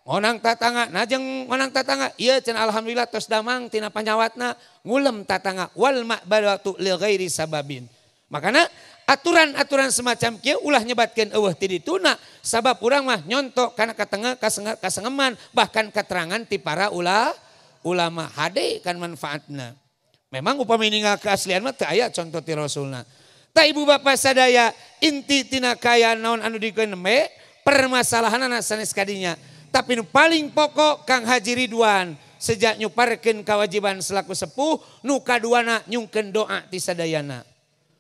ngonang tatangga, nah jeung ngonang tatangga, ieu cenah alhamdulillah tos damang tina panyawatna ngulem tatangga wal ma'dabatu li ghairi sababin. Makana aturan-aturan semacam kieu ulah nyebatkeun eueuh ti dituna sabab urang mah nyontok kana katengah kasengeman bahkan keterangan ti para ulama hade kan manfaatna. Memang upami ninggal keaslian mah teu aya contoh ti Rasulna. Ta ibu bapak sadaya inti tina kaya naon anu dikeun permasalahanana sanes kadinya. Tapi nu paling pokok Kang Haji Ridwan sejak nyuparkeun kewajiban selaku sepuh nu kaduana nyungkeun doa ti sadayana.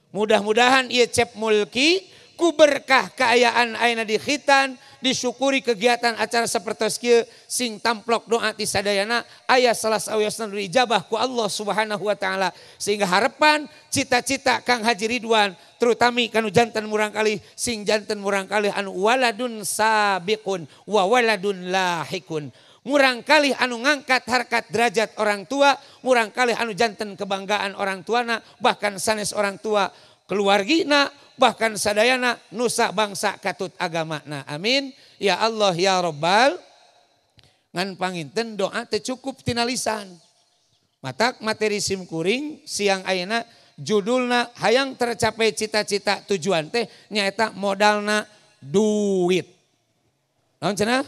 Mudah-mudahan ieu Cep Mulki ku berkah kaayaan ayeuna di khitan disyukuri kegiatan acara sapertos kieu sing tamplok doa ti sadayana aya salah sawiosna diijabah ku Allah Subhanahu wa taala sehingga harapan cita-cita Kang Haji Ridwan terutami kanu janten murangkalih sing janten murangkalih anu waladun sabiqun wa waladun lahikun. Murangkalih anu ngangkat harkat derajat orang tua, murangkalih anu janten kebanggaan orang tuana, bahkan sanes orang tua keluargina, bahkan sadayana nusa bangsa katut agamana. Amin. Ya Allah ya Rabbal. Ngan panginten doa teu cukup tina lisan. Matak materi simkuring siang ayeuna judulna hayang tercapai cita-cita tujuan teh nyaeta modalna duit. Naon cenah?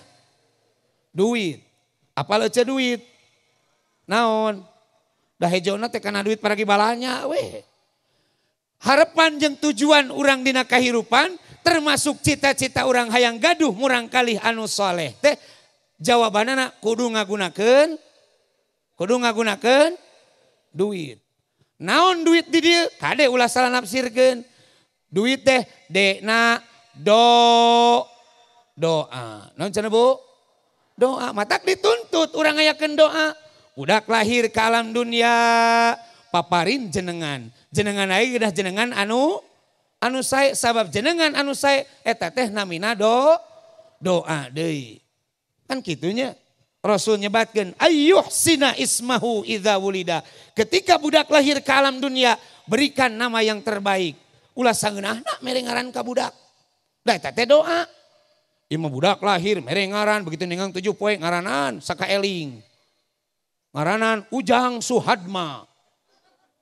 Duit. Apal euceu duit? Naon? Da hejona teh kana duit paragi balanya weh. Harapan jeung tujuan urang dina kahirupan termasuk cita-cita urang hayang gaduh murangkalih anu soleh teh jawabanana kudu ngagunakeun duit. Naon duit di dieu? Kade ulah salah nafsirkeun. Duit teh dena do doa. Naon cenah Bu? Doa, matak dituntut urang ngayakeun doa. Budak lahir ke alam dunia, paparin jenengan. Jenengan aja dah jenengan anu Anu sae sabab jenengan anu sae eta teh namina doa deui. Kan kitunya. Rasul nyebatkeun ayyuhsina ismahu idza wulida. Ketika budak lahir ke alam dunia, berikan nama yang terbaik. Ulah sangeunahna mere ngaran ka budak. Da eta teh doa. Ieu mah budak lahir mere ngaran, begitu ningang 7 poe ngaranan sakaeling. Ngaranan Ujang Suhadma.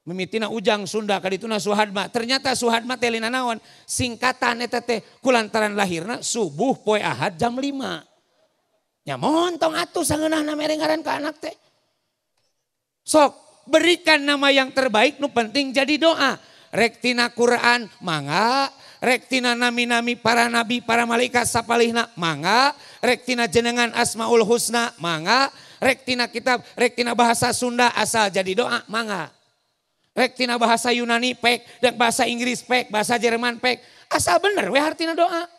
Mimitina Ujang Sunda kadituna Suhadma. Ternyata Suhadma teh lina naon? Singkatan eta teh kulantaran lahirna subuh poe Ahad jam 5. Nya montong atuh sangeunahna mere ngaran ka anak teh. Sok berikan nama yang terbaik nu penting jadi doa. Rek tina Quran mangga, rek tina nami-nami para nabi, para malaikat sapalihna mangga, rek tina jenengan Asmaul Husna mangga, rek tina kitab, rek tina bahasa Sunda asal jadi doa mangga. Rek tina bahasa Yunani pek, rek bahasa Inggris pek, bahasa Jerman pek, asal bener we hartina doa.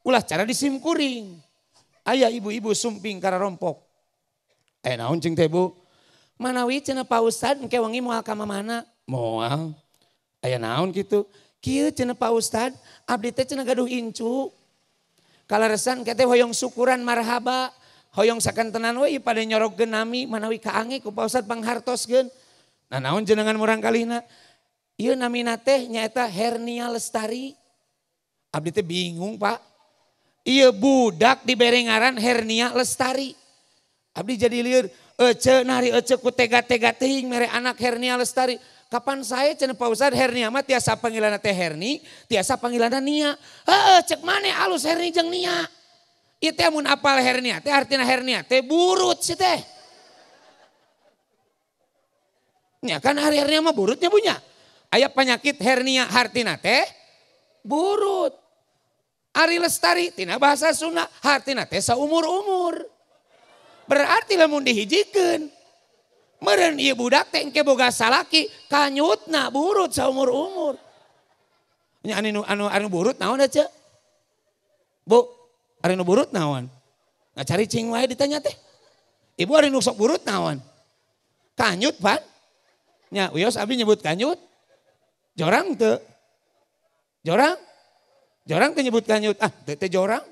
Ulah cara disimkuring. Aya ibu-ibu sumping kararompok. Naon cing teh Bu? Manawi cenah Pak Ustad engke wengi moal ka mamana? Moal. Aya naon kitu? Kieu cenah Pak Ustad, abdi teh cenah gaduh incu. Kaleresan engke teh hoyong syukuran marhaba, hoyong sakantenan we pada nyorogkeun nami manawi kaange ku Pak Ustad panghartoskeun. Nah naon jenengan murang kalihna? Ieu namina teh nyaeta Hernia Lestari. Abdi teh bingung Pak. Ieu budak dibere ngaran Hernia Lestari. Abdi jadi lieur, ece nari ece ku tega-tega teuing mere anak Hernia Lestari. Kapan saya cenah Pak Ustad Hernia mah tiasa panggilanna teh Herni, tiasa panggilanna Nia. Heeh cek maneh alus Herni jeung Nia. Ieu teh mun apal Hernia teh artina Hernia teh burut si teh. Nya kan hari hernia mah burutnya punya. Aya penyakit hernia hartina teh burut. Ari Lestari tina bahasa Sunda hartina teh saumur-umur. Berarti lamun dihijikeun meureun ieu budak teh engke boga salaki kanyutna burut saumur-umur. Nya anu burut naon da ceu? Bu, ari nu burut naon? Ngacari cing wae ditanya teh. Ibu ari nu sok burut naon? Kanyut pan? Nya wios abdi nyebut kanyut. Jorang teu. Jorang? Jorang teh nyebut kanyut. Ah, teh jorang.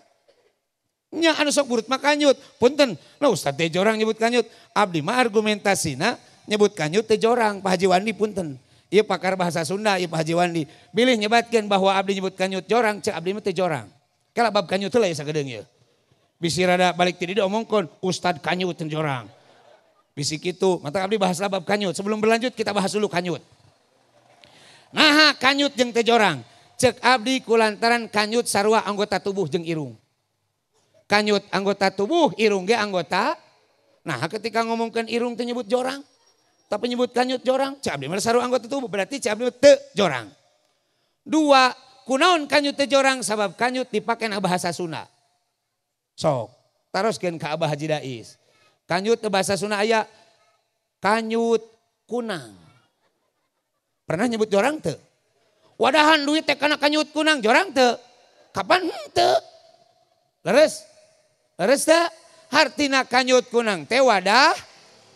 Nya anu sok burut mah kanyut. Punten. Nah ustad teh jorang nyebut kanyut. Abdi mah argumentasina nyebut kanyut teh jorang. Pak Haji Wandi punten. Ieu pakar bahasa Sunda ieu Pak Haji Wandi. Bilih nyebatkeun bahwa abdi nyebut kanyut jorang, cek abdi mah teh jorang. Kala bab kanyut teh lah sagedeung ieu. Bisi rada balik ti dieu diomongkeun ustad kanyut teh jorang. Bisi kitu, mata abdi bahas bab kanyut. Sebelum berlanjut kita bahas dulu kanyut. Nah kanyut jeung teh jorang. Cek abdi kulantaran kanyut sarua anggota tubuh jeung irung. Kanyut anggota tubuh, irung ge anggota. Nah ketika ngomongkeun irung teh nyebut jorang. Tapi nyebut kanyut jorang, cek abdi mah sarua anggota tubuh berarti cek abdi teu jorang. Dua, kunaon kanyut teh jorang sabab kanyut dipake na bahasa Sunda. Sok, taroskeun ka Abah Haji Dais. Kanyut teh bahasa Sunda aya kanyut kunang. Pernah nyebut jorang teu? Wadahan duit teh kana kanyut kunang jorang teu? Kapan henteu? Leres? Leres teu? Hartina kanyut kunang teh wadah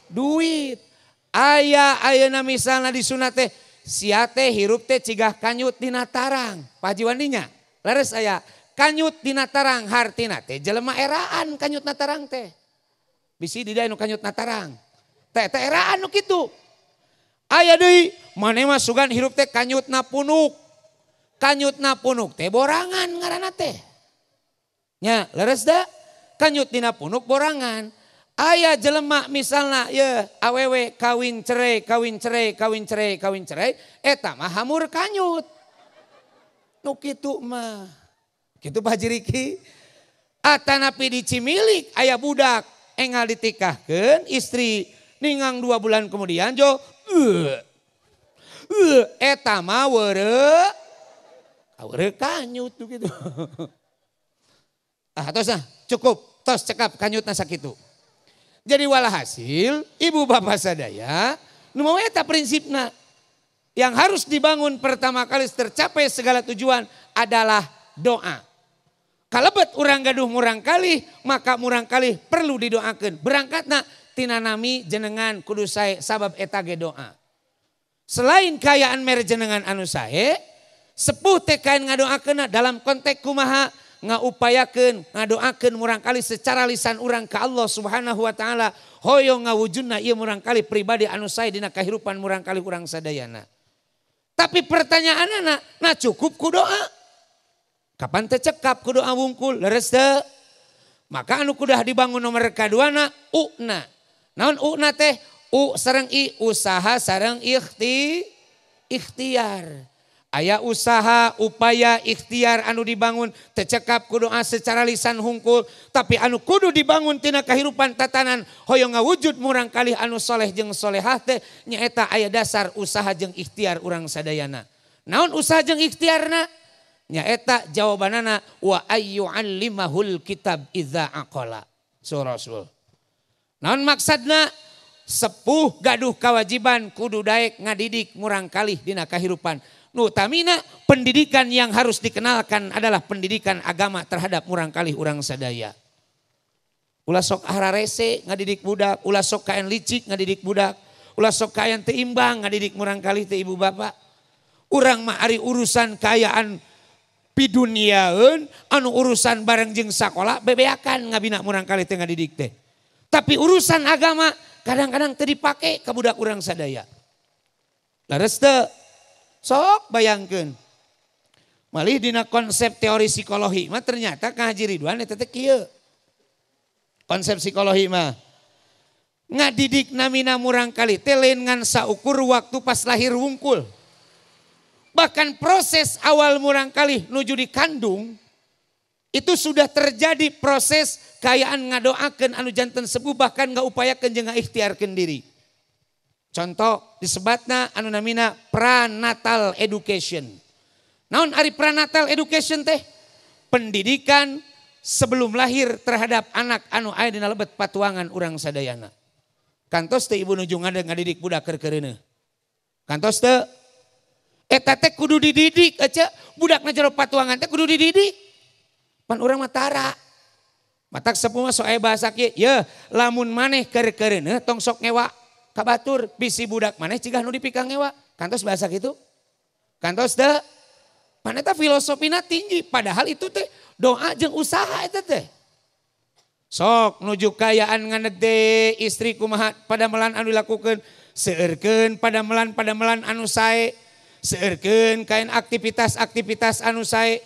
duit. Aya ayeuna misalna di sunat teh sia teh hirup teh cigah kanyut dina tarang. Pak Haji Wandinya? Leres aya kanyut dina tarang hartina teh jelema eraan kanyut na tarang teh. Bisi di nu kanyut na tarang. Teh teh eraan nu kitu. Aya deui maneh mah sugan hirup teh kanyutna punuk. Kanyutna punuk teh borangan ngaranna teh. Nya leres da? Kanyut dina punuk borangan. Aya jelema misalna ye awewe kawin cerai, kawin cerai, kawin cerai, kawin cerai, eta mah hamur kanyut. Nu kitu mah. Kitu Pak Haji Riki. Atanapi di Cimilik aya budak engal ditikahkeun istri ningang 2 bulan kemudian jo eta mah weureu kanyut tuh gitu. Ah tos nah cukup tos cekap kanyutna sakitu. Jadi walhasil ibu bapak sadaya nu mau eta prinsipna yang harus dibangun pertama kali tercapai segala tujuan adalah doa. Kalebet urang gaduh murang kalih maka murang kalih perlu didoakeun. Berangkatna tina nami jenengan kudu sae sabab eta ge doa. Selain kayaan mere jenengan anu sae, Sepuh teh kain ngadoakeun dalam konteks kumaha ngaupayakeun ngadoakeun murangkali secara lisan urang ka Allah Subhanahu wa taala hoyong ngawujudna ieu murangkali pribadi anu sae dina kahirupan murangkali urang sadayana. Tapi pertanyaanana, nah cukup ku doa? Kapan teu cekap ku doa wungkul leres teu? Maka anu kudah dibangun nomor kaduana u-na. Naon u-na teh? U sareng i, usaha sareng ikhtiar. Aya usaha, upaya, ikhtiar anu dibangun teu cekap ku doa secara lisan hungkul, tapi anu kudu dibangun tina kahirupan tatanan hoyong ngawujud murangkalih anu soleh jeung solehah teh nyaeta aya dasar usaha jeung ikhtiar urang sadayana. Naon usaha jeung ikhtiarna? Nyaeta jawabanana wa ayyu'allimahul kitab idza aqala. Surah Rasul. Naon maksadna? Sepuh gaduh kewajiban kudu daek ngadidik murangkalih dina kahirupan. Nu utamina pendidikan yang harus dikenalkan adalah pendidikan agama terhadap murangkalih urang sadaya. Ulah sok hararese ngadidik budak, ulah sok kaen licik ngadidik budak, ulah sok kaen teu imbang ngadidik murangkalih teh ibu bapak. Urang mah ari urusan kaayaan piduniaeun, anu urusan bareng jeung sakola bebeakan ngabina murangkalih teh ngadidik teh. Tapi urusan agama kadang-kadang teu dipake ka budak urang sadaya. Leres teu? Sok bayangkeun. Malih dina konsep teori psikologi mah ternyata Kang Haji Ridwan eta teh kieu. Konsep psikologi mah ngadidik namina murangkali teh lain ngan saukur waktu pas lahir wungkul. Bahkan proses awal murangkali nuju dikandung itu sudah terjadi proses kayaan ngadoakeun anu janten sepuh bahkan ngaupayakeun jeung ngaikhtiarkeun diri. Contoh disebatna anu namina pranatal education. Naon ari pranatal education teh? Pendidikan sebelum lahir terhadap anak anu aya dina lebet patuangan urang sadayana. Kantos teh ibu nuju ngadidik budak keur keureuneuh. Kantos teh eta teh kudu dididik ece budakna jero patuangan teh kudu dididik. Pan urang mah tara. Matak sepuh mah sok aya bahasa kieu, yeuh lamun maneh keur keureuneuh tong sok ngewa kabatur bisi budak maneh cigah nu dipikang ngewa. Kantos bahasa kitu? Kantos teu? Pan eta filosofina tinggi padahal itu teh doa jeung usaha eta teh. Sok nuju kayaan nganede istri kumaha padamelan anu dilakukeun, seueurkeun padamelan anu sae, seueurkeun kain aktivitas-aktivitas anu sae.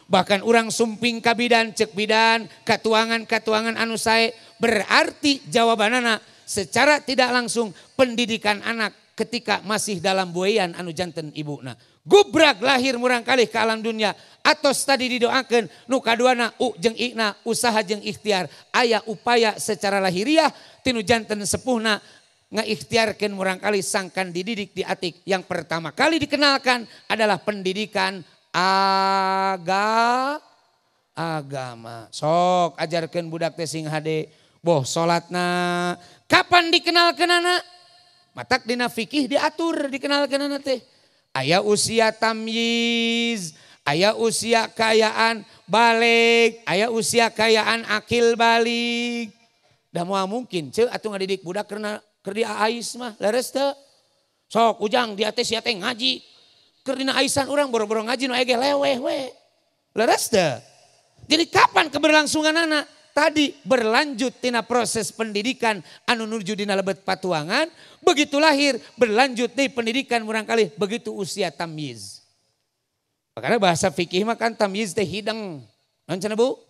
Bahkan urang sumping ka bidan ceuk bidan, katuangan-katuangan anu sae, berarti jawabanana secara tidak langsung pendidikan anak ketika masih dalam buaian anu janten ibuna. Gubrak lahir murangkalih ke alam dunia atos tadi didoakeun nu kaduana u jeung ikna usaha jeung ikhtiar aya upaya secara lahiriah tinu janten sepuhna ngaikhtiarkeun murangkalih sangkan dididik di atik. Yang pertama kali dikenalkan adalah pendidikan agama. Sok ajarkeun budak teh sing hade boh salatna. Kapan dikenalkeunana? Matak dina fikih diatur dikenalkeunana teh. Aya usia tamyiz, aya usia kayaan balik, aya usia kayaan akil balik. Da moal mungkin ceu atuh ngadidik budak karena keur diais mah leres teu. Sok ujang dia teh sia teh ngaji. Keur dina aisan urang boro-boro ngaji nu aya ge leweh we. Leres teu? Jadi kapan keberlangsunganana? Tadi berlanjut tina proses pendidikan anu nuju dina lebet patuangan, begitu lahir berlanjut di pendidikan murangkalih begitu usia tamyiz. Makanya bahasa fikih mah kan tamyiz teh hideng. Naon cenah Bu?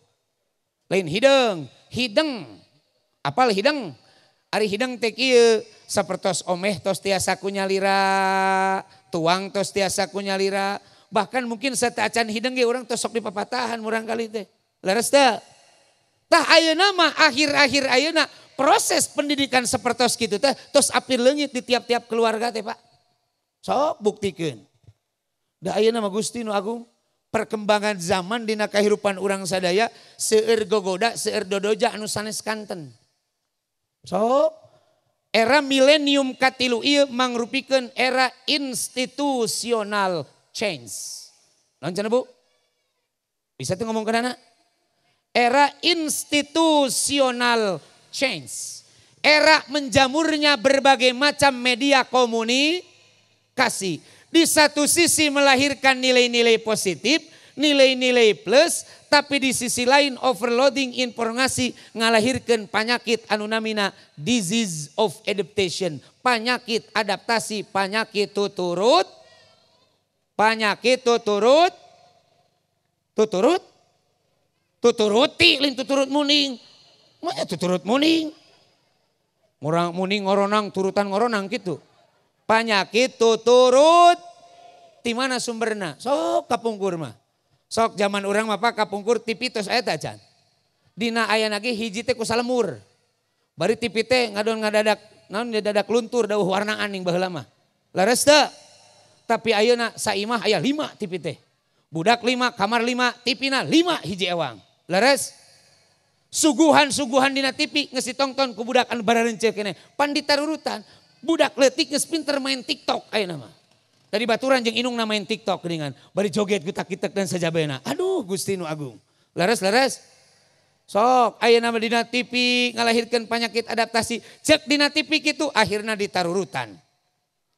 Lain hideng, hideng. Apal hideng? Ari hideng teh kieu sapertos omeh tos tiasa kunyalira, tuang tos tiasa kunyalira, bahkan mungkin sateuacan hideng ge urang tos sok dipapatahan murangkalih teh. Leres teu? Tah ayeuna mah akhir-akhir ayeuna proses pendidikan sepertos kitu teh tos apir leungit di tiap-tiap keluarga teh Pak. Sok buktikeun. Da ayeuna mah Gusti nu agung perkembangan zaman dina kahirupan urang sadaya seueur gogoda seueur dodoja anu sanes kanten. Sok era milenium katilu ieu mangrupikeun era institusional change. Naon cenah Bu? Bisa teu ngomongkeun anak? Era institusional change. Era menjamurnya berbagai macam media komunikasi. Di satu sisi melahirkan nilai-nilai positif, nilai-nilai plus, tapi di sisi lain overloading informasi ngalahirkan penyakit anu namina disease of adaptation, penyakit adaptasi, penyakit tuturut, penyakit tuturut, tuturut, tuturuti, lain tuturut muning, mana tuturut muning, murang muning ngoronang turutan ngoronang gitu. Penyakit tuturut, di mana sumberna? Sok kapungkur mah. Sok zaman urang mah Pak kapungkur TV tos aya teh acan. Dina aya lagi hiji teh ku salemur. Bari TV teh ngadon ngadadak naon ngadadak luntur dauh warnaan ning baheula mah. Leres teu? Tapi ayeuna saimah aya 5 TV teh. Budak 5, kamar 5, TV-na 5 hiji ewang. Leres? Suguhan-suguhan dina TV geus ditongton ku budak anu bararenceuh keneh. Pan ditarurutan. Budak leutik geus pinter main TikTok ayeuna mah. Dari baturan jeung indungna main TikTok geuningan. Bari joget gutak-gitek dan sajabena. Aduh Gusti nu agung. Leres leres. Sok ayeuna mah dina TV ngalahirkeun penyakit adaptasi. Cek dina TV kitu akhirna ditarurutan.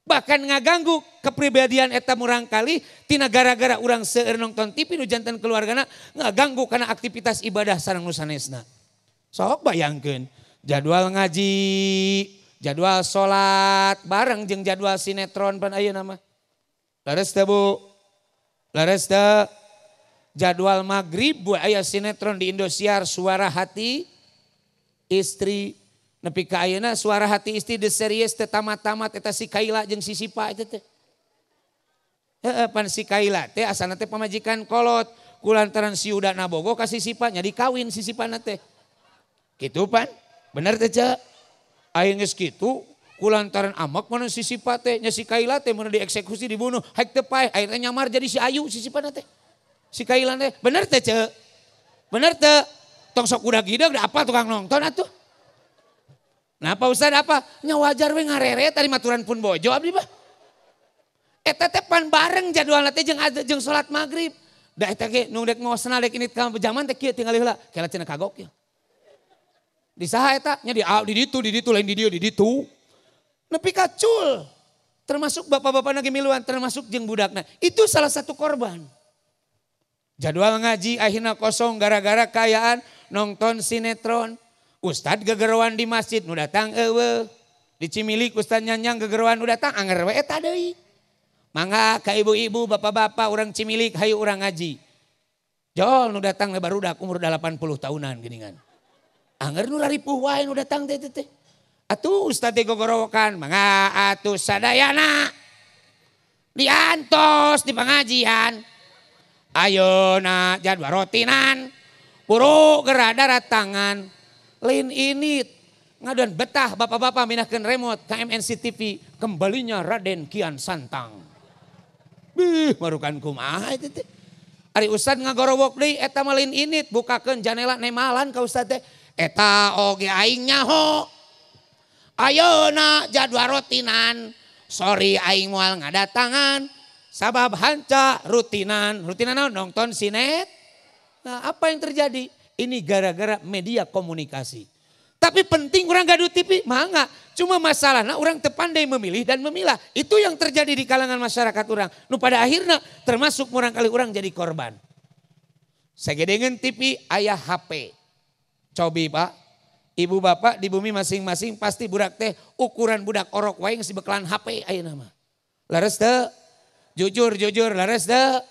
Bahkan ngaganggu kepribadian eta murangkali tina gara-gara urang seueur nonton TV nu janten keluargana ngaganggu kana aktivitas ibadah sareng nu sanesna. Sok bayangkeun jadwal ngaji, jadwal sholat bareng jeung jadwal sinetron pan ayeuna mah. Leres teu Bu? Leres teu? Jadwal maghrib bu aya sinetron di Indosiar Suara Hati Istri. Nepi ka ayeuna Suara Hati Istri the series teu tamat-tamat eta si Kaila jeung si Sipa eta teh. Heeh pan si Kaila teh asalna teh pamajikan kolot kulantaran si Yuda nabogo ka si Sipa nya dikawin si Sipana teh. Kitu pan? Bener teh Ceu? Aing geus kitu kulantaran amak mana si Sipa teh nya si Kaila teh mun dieksekusi dibunuh haik teu paeh akhirnya nyamar jadi si Ayu si Sipa teh. Si Kaila teh bener teh Ceu? Bener teh? Tong sok udah gideg da apa tukang nonton atuh. Nah Pak Ustad apa? Nya wajar we ngarere tadi maturan pun bojo abdi mah. Eta teh pan bareng jadwalna teh jeung salat maghrib. Da eta ge nu dek ngosna dek ini ka zaman teh kieu tingali heula kela cenah kagok ya. Di saha eta? Nya di ditu lain di dieu di ditu. Nepi ka cul. Termasuk bapak-bapakna ge miluan, termasuk jeung budakna. Itu salah satu korban. Jadwal ngaji akhirna kosong gara-gara kaayaan nonton sinetron. Ustad gegeroan di masjid nu datang eueuh. Di Cimilik ustad nyanyang gegeroan nu datang anger we eta deui. Mangga ka ibu-ibu, bapak-bapak urang Cimilik hayu urang ngaji. Jol nu datang barudak umur 80 tahunan geuningan. Anger nu raripuh wae nu datang teh teh. Atuh ustad teh gogorowokan, mangga atuh sadayana. Diantos di pengajian. Ayeuna jadwal rotinan. Buru geura daratangan. Lain ini ngaduan betah bapak-bapak minahkeun remote KMNC TV kembalinya Raden Kian Santang. Bih marukan kumaha eta teh. Ari ustad ngagorowok deui eta mah lain init bukakeun janela nemalan ka ustad teh. Eta oge aing nyaho. Ayeuna jadwal rutinan. Sorry aing moal ngadatangan sabab hanca rutinan. Rutinan naon? Nonton sinet. Nah, apa yang terjadi? Ini gara-gara media komunikasi. Tapi penting orang gaduh TV, mangga. Cuma masalahnya orang tepandai memilih dan memilah. Itu yang terjadi di kalangan masyarakat orang. Nu pada akhirnya termasuk murang kali orang jadi korban. Sagedengeun TV aya HP. Cobi Pak, ibu bapak di bumi masing-masing pasti budak teh ukuran budak orok wae geus dibekalan HP ayeuna mah. Leres teu? Jujur jujur leres teu?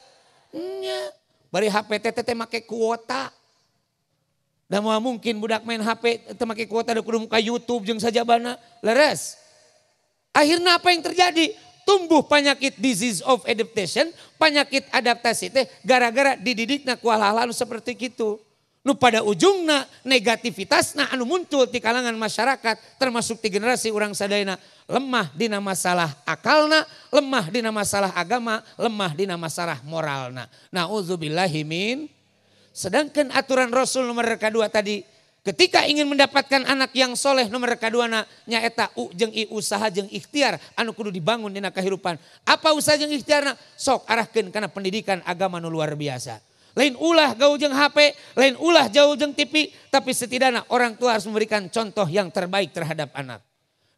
Nya. Bari HP teh teh make kuota. Da moal mungkin budak main HP teu make kuota da kudu muka YouTube jeung sajabana. Leres. Akhirnya apa yang terjadi? Tumbuh penyakit disease of adaptation, penyakit adaptasi teh gara-gara dididikna ku hal-hal anu seperti kitu. Nu pada ujungna negativitasna anu muncul di kalangan masyarakat termasuk di generasi urang sadayana lemah dina masalah akalna, lemah dina masalah agama, lemah dina masalah moralna. Nauzubillahi min. Sedangkan aturan Rasul nomor kedua tadi, ketika ingin mendapatkan anak yang soleh nomor kedua nyaeta u jeung i usaha jeung ikhtiar anu kudu dibangun dina kahirupan. Apa usaha jeung ikhtiarna? Sok arahkeun kana pendidikan agama nu luar biasa. Lain ulah gaul jeung HP, lain ulah jauh jeung TV, tapi setidaknya orang tua harus memberikan contoh yang terbaik terhadap anak.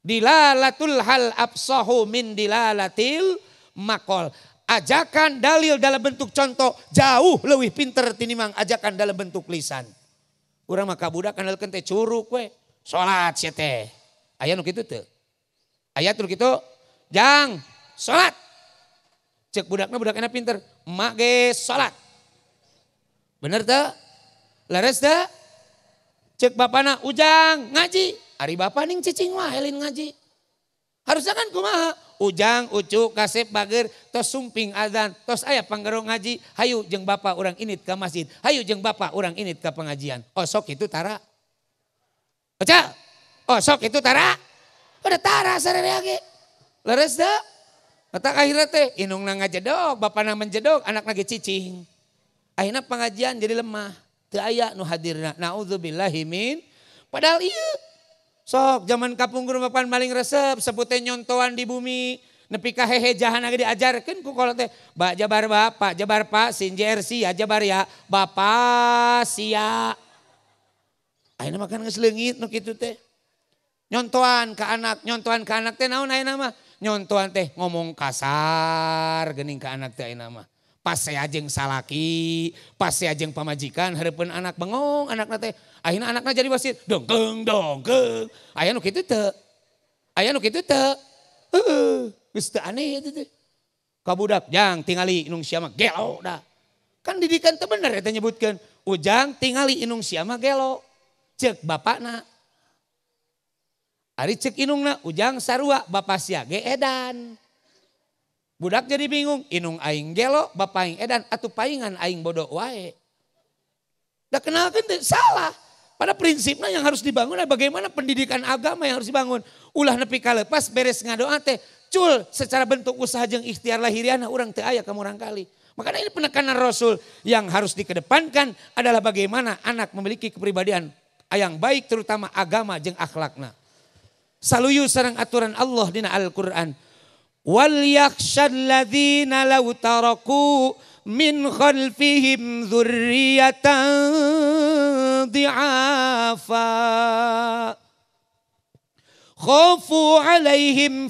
Dilalatul hal absahu min dilalatil makol. Ajakan dalil dalam bentuk contoh jauh lebih pinter tinimang ajakan dalam bentuk lisan. Urang mah ka budak kandalkeun teh curuk we. Salat sia teh. Aya nu kitu teu? Aya nu kitu? Jang, salat. Cek budakna budakna pinter, emak ge salat. Bener teu? Leres teu? Cek bapana Ujang ngaji. Ari bapa ning cicing wae lain ngaji. Harusnya kan kumaha? Ujang, Ucu, Kasep, Bager, tos sumping azan, tos aya panggero ngaji, hayu jeung bapa urang init ka masjid, hayu jeung bapa urang init ka pengajian. Oh sok itu tara. Oca, oh sok itu tara. Udah tara sararea ge. Leres teu? Matak akhirna teh indungna ngajedog, bapana menjedog, anakna ge cicing. Akhirna pengajian jadi lemah. Teu aya nu hadirna. Naudzubillahi min. Padahal ieu sok zaman kapungkur mapan maling resep sebut teh nyontoan di bumi nepi ka hehejahan ge diajarkeun ku kolot teh ba jabar bapak jabar pak sin jer sia jabar ya bapak sia. Ayeuna mah kan geus leungit nu kitu teh. Nyontoan ka anak teh naon ayeuna mah? Nyontoan teh ngomong kasar geuning ka anak teh ayeuna mah. Pas saya jeung salaki, pas saya jeung pamajikan hareupeun anak bengong anakna teh. Akhirna anakna jadi wasit, dongkeng dongkeng. Aya nu kitu teu? Aya nu kitu teu? Heueuh, geus teu aneh eta teh. Ka budak jang tingali indung sia mah gelo da. Kan didikan teu bener eta nyebutkeun. Ujang tingali indung sia mah gelo. Ceuk bapakna. Ari ceuk indungna Ujang sarua bapa sia ge edan. Budak jadi bingung, indung aing gelo, bapak aing edan, atuh paingan aing bodoh wae. Da kenalkeun teh salah. Pada prinsipnya yang harus dibangun adalah bagaimana pendidikan agama yang harus dibangun. Ulah nepi ka leupas beres ngadoa teh cul secara bentuk usaha jeung ikhtiar lahiriana urang teu aya ka murang kali. Makanya ini penekanan Rasul yang harus dikedepankan adalah bagaimana anak memiliki kepribadian yang baik terutama agama jeung akhlakna. Saluyu sareng aturan Allah dina Al-Qur'an. Wal yakhshal ladzina law taraku min khalfihim dzurriyyatan dhi'afa khafu 'alaihim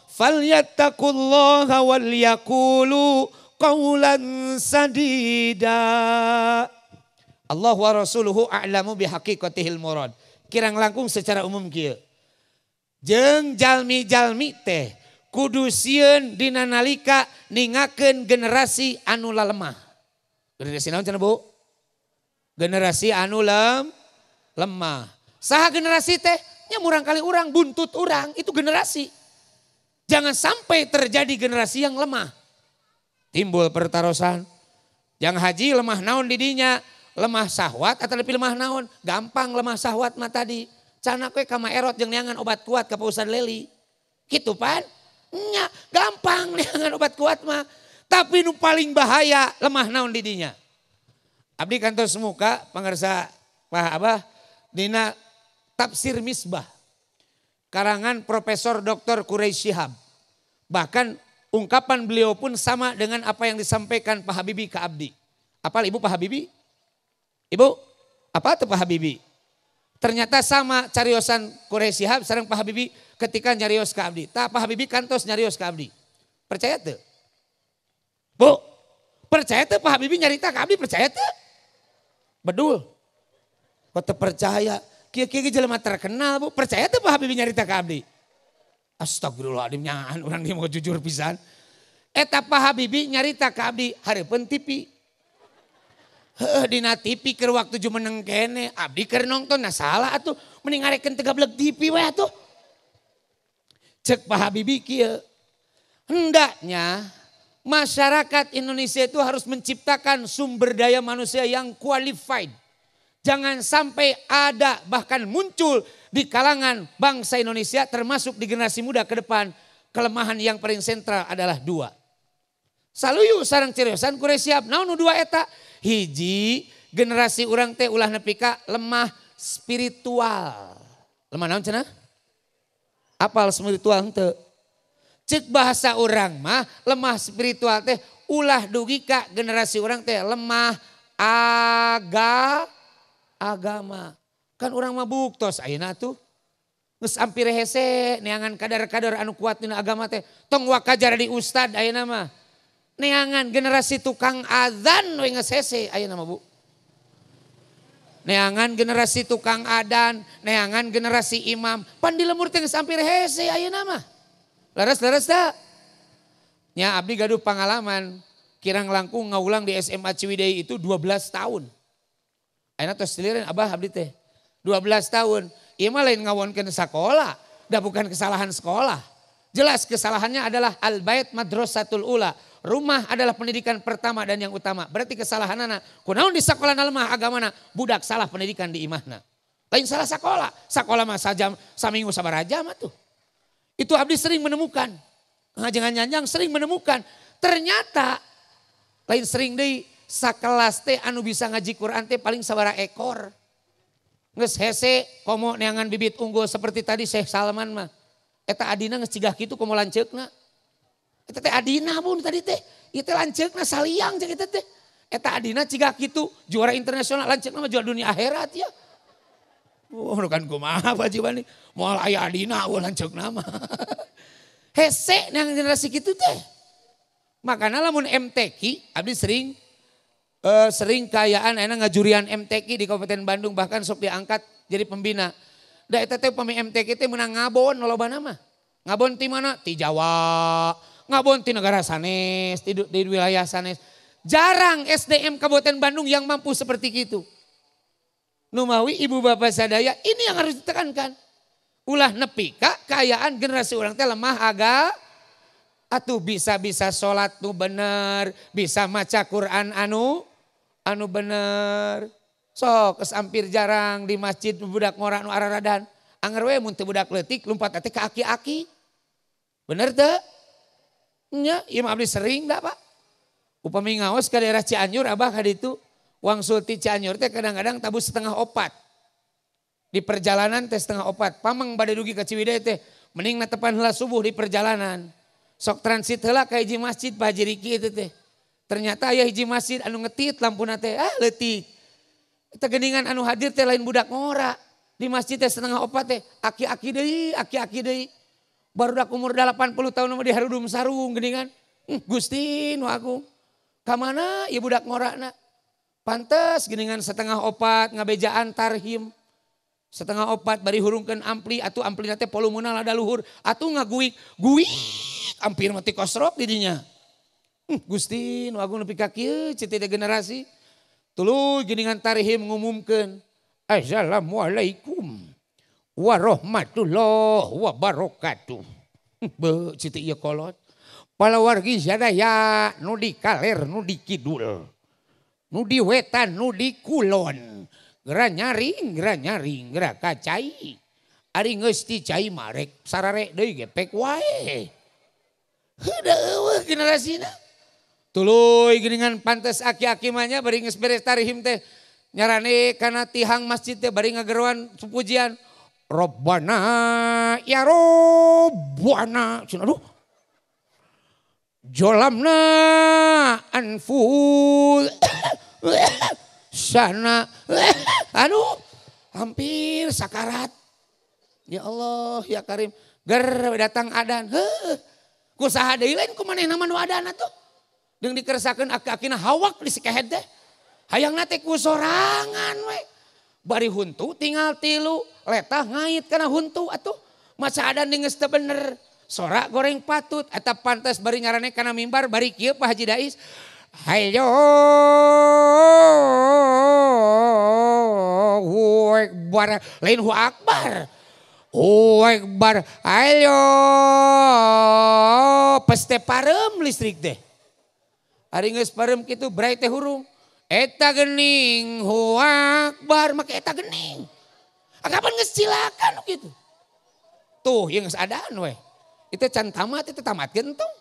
falyattaqullaha wal yaqulu qawlan sadida. Allah wa rasuluhu a'lamu bihaqiqatihil murad. Kirang langkung secara umum kieu. Jeung jalmi-jalmi teh kudu sieun dina nalika ningakeun generasi anu lemah. Generasi naon cenah Bu? Generasi anu lemah. Saha generasi teh? Nya murang kali urang, buntut urang, itu generasi. Jangan sampai terjadi generasi yang lemah. Timbul pertarosan. Yang haji lemah naon didinya? Lemah sahwat atau lebih lemah naon? Gampang lemah sahwat mah tadi. Canak we kama erot jeung neangan obat kuat ka Pak Ustad Leli. Kitu pan? Nya, gampang neangan obat kuat mah. Tapi nu paling bahaya lemah naon didinya. Abdi kantos muka pangarsa Pak Abah dina Tafsir Misbah. Karangan Profesor Dr. Quraish Shihab. Bahkan ungkapan beliau pun sama dengan apa yang disampaikan Pak Habibie ke abdi. Apal Ibu Pak Habibie? Ibu, apa tuh Pak Habibie? Ternyata sama cariosan Quraish Shihab sareng Pak Habibie ketika nyarios ke abdi. Tah Pak Habibie kantos nyarios ke abdi. Percaya teu? Bu, percaya teu Pak Habibie nyarita ke abdi, percaya teu? Bedul. Kok teu percaya? Kieu-kieu jelema terkenal, Bu. Percaya teu Pak Habibie nyarita ke abdi? Astagfirullahaladzim, nyaan urang dia mau jujur pisan. Eta Pak Habibie nyarita ke abdi hareupeun TV. Heuh dina TV keur waktu jumeneng kene, abdi keur nonton, nah salah atuh mending ngarekeun teu gablek TV we atuh. Cek Pak Habibie kieu. Hendaknya masyarakat Indonesia itu harus menciptakan sumber daya manusia yang qualified. Jangan sampai ada bahkan muncul di kalangan bangsa Indonesia termasuk di generasi muda ke depan. Kelemahan yang paling sentral adalah dua. Saluyu sareng cariosan Quraish Shihab naon nu dua eta? Hiji generasi urang teh ulah nepi ka lemah spiritual. Lemah naon cenah? Apal spiritual henteu? Cek bahasa urang mah lemah spiritual teh ulah dugi ka generasi urang teh lemah agama. Kan urang mah buktos ayeuna tuh. Geus hampir hese neangan kadar-kadar anu kuat dina agama teh. Tong wakajar di ustad ayeuna mah. Neangan generasi tukang azan we geus hese ayeuna mah Bu. Neangan generasi tukang adan, neangan generasi imam. Pan di lemur teh geus hampir hese ayeuna mah. Leres-leres da. Nya abdi gaduh pangalaman kirang langkung ngaulang di SMA Ciwidey itu 12 tahun. Ayeuna tos silireun abah abdi teh. 12 tahun. Ieu mah lain ngawonkeun sakola, dah bukan kesalahan sekolah. Jelas kesalahannya adalah al-bait madrasatul ula. Rumah adalah pendidikan pertama dan yang utama. Berarti kesalahanana kunaon di sakola lemah agamana, budak salah pendidikan di imahna. Lain salah sakola, sakola mah sajam saminggu sabaraha jam atuh. Itu abdi sering menemukan. Ngajengan nyanjang sering menemukan. Ternyata lain sering deui sakelas teh anu bisa ngaji Quran teh paling sabaraha ekor. Geus hese komo neangan bibit unggul seperti tadi Syekh Salman mah. Eta adina geus cigah kitu komo lanceukna. Eta teh adina bun tadi teh. Ieu teh lanceukna saliang cek eta teh. Eta adina cigah kitu juara internasional lanceukna mah juara dunia akhirat ya. Oh kan kumaha Pak Jibani. Moal aya adina eueuh lanceukna mah. Hese neangan generasi kitu teh. Makana lamun MTQ abdi sering sering kayaan enak ngajurian MTQ di Kabupaten Bandung bahkan sok diangkat jadi pembina. Da eta teh pami MTQ teh meunang ngabon lobana mah. Ngabon ti mana? Ti Jawa. Ngabon ti negara sanes, ti wilayah sanes. Jarang SDM Kabupaten Bandung yang mampu seperti itu. Numawi ibu bapak sadaya ini yang harus ditekankan. Ulah nepi ka kaayaan generasi urang teh lemah agak atuh bisa-bisa sholat nu bener, bisa maca Quran anu bener. Sok geus hampir jarang di masjid budak ngora nu araradan. Anger we mun teu budak leutik lumpat teh ka aki-aki. Bener teu? Nya, ieu mah abdi sering da Pak. Upami ngaos ka daerah Cianjur abah ka ditu, wangsul ti Cianjur teh kadang-kadang tabuh 3:30. Di perjalanan teh 3:30. Pameng bade dugi ka Ciwidey teh mending netepan heula subuh di perjalanan. Sok transit heula ka hiji masjid Pak Haji Riki itu teh. Ternyata aya hiji masjid anu ngetit lampuna teh ah leutik. Eta geuningan anu hadir teh lain budak ngora. Di masjid teh 3:30 teh aki-aki deui, aki-aki deui. Barudak umur 80 tahun mah diharudum sarung geuningan. Gusti nu agung. Ka mana ieu budak ngorana? Pantes geuningan 3:30 ngabejaan tarhim. 3:30 bari hurungkeun ampli atuh amplina teh volumena lada luhur atuh ngaguik guik hampir mati kosrok didinya. Gusti nu agung nepi ka kieu citi teh generasi. Tuluy geuningan tarhim ngumumkeun assalamualaikum warahmatullahi wabarakatuh. Be citi ieu kolot. Palawargi sadaya nu di kaler nu di kidul. Nu di wetan nu di kulon. Geura nyaring, geura kacai. Ari geus ti cai marek sarare deui gepek wae. Heuh eueuh generasina. Tuluy geuningan pantes aki-aki mah nya bari geus beres tarhim teh nyarane kana tihang masjid teh bari ngageroan pujian Rabbana ya Rabbana. Aduh. Jolamna anfus sana. Aduh, hampir sakarat. Ya Allah, ya Karim. Ger datang adan. Heuh. Ku saha deui lain ku manehna mah nu adan atuh. Deung dikersakeun aki-akina hawak di sikehed teh. Hayangna teh ku sorangan we. Bari huntu tinggal tilu, letah ngait kana huntu atuh. Maca adan geus teu bener. Sorak goreng patut eta pantes bari ngarane kana mimbar bari kieu Pak Haji Dais. Hayo akbar lain hu akbar. Hu akbar. Ayo peste parem listrik teh. Ari geus parem kitu brai teh hurung. Eta gening hu akbar make eta gening. Kapan geus silakan kitu. Tuh yang geus adaan we. Itu can tamat, itu tamatkeun tong.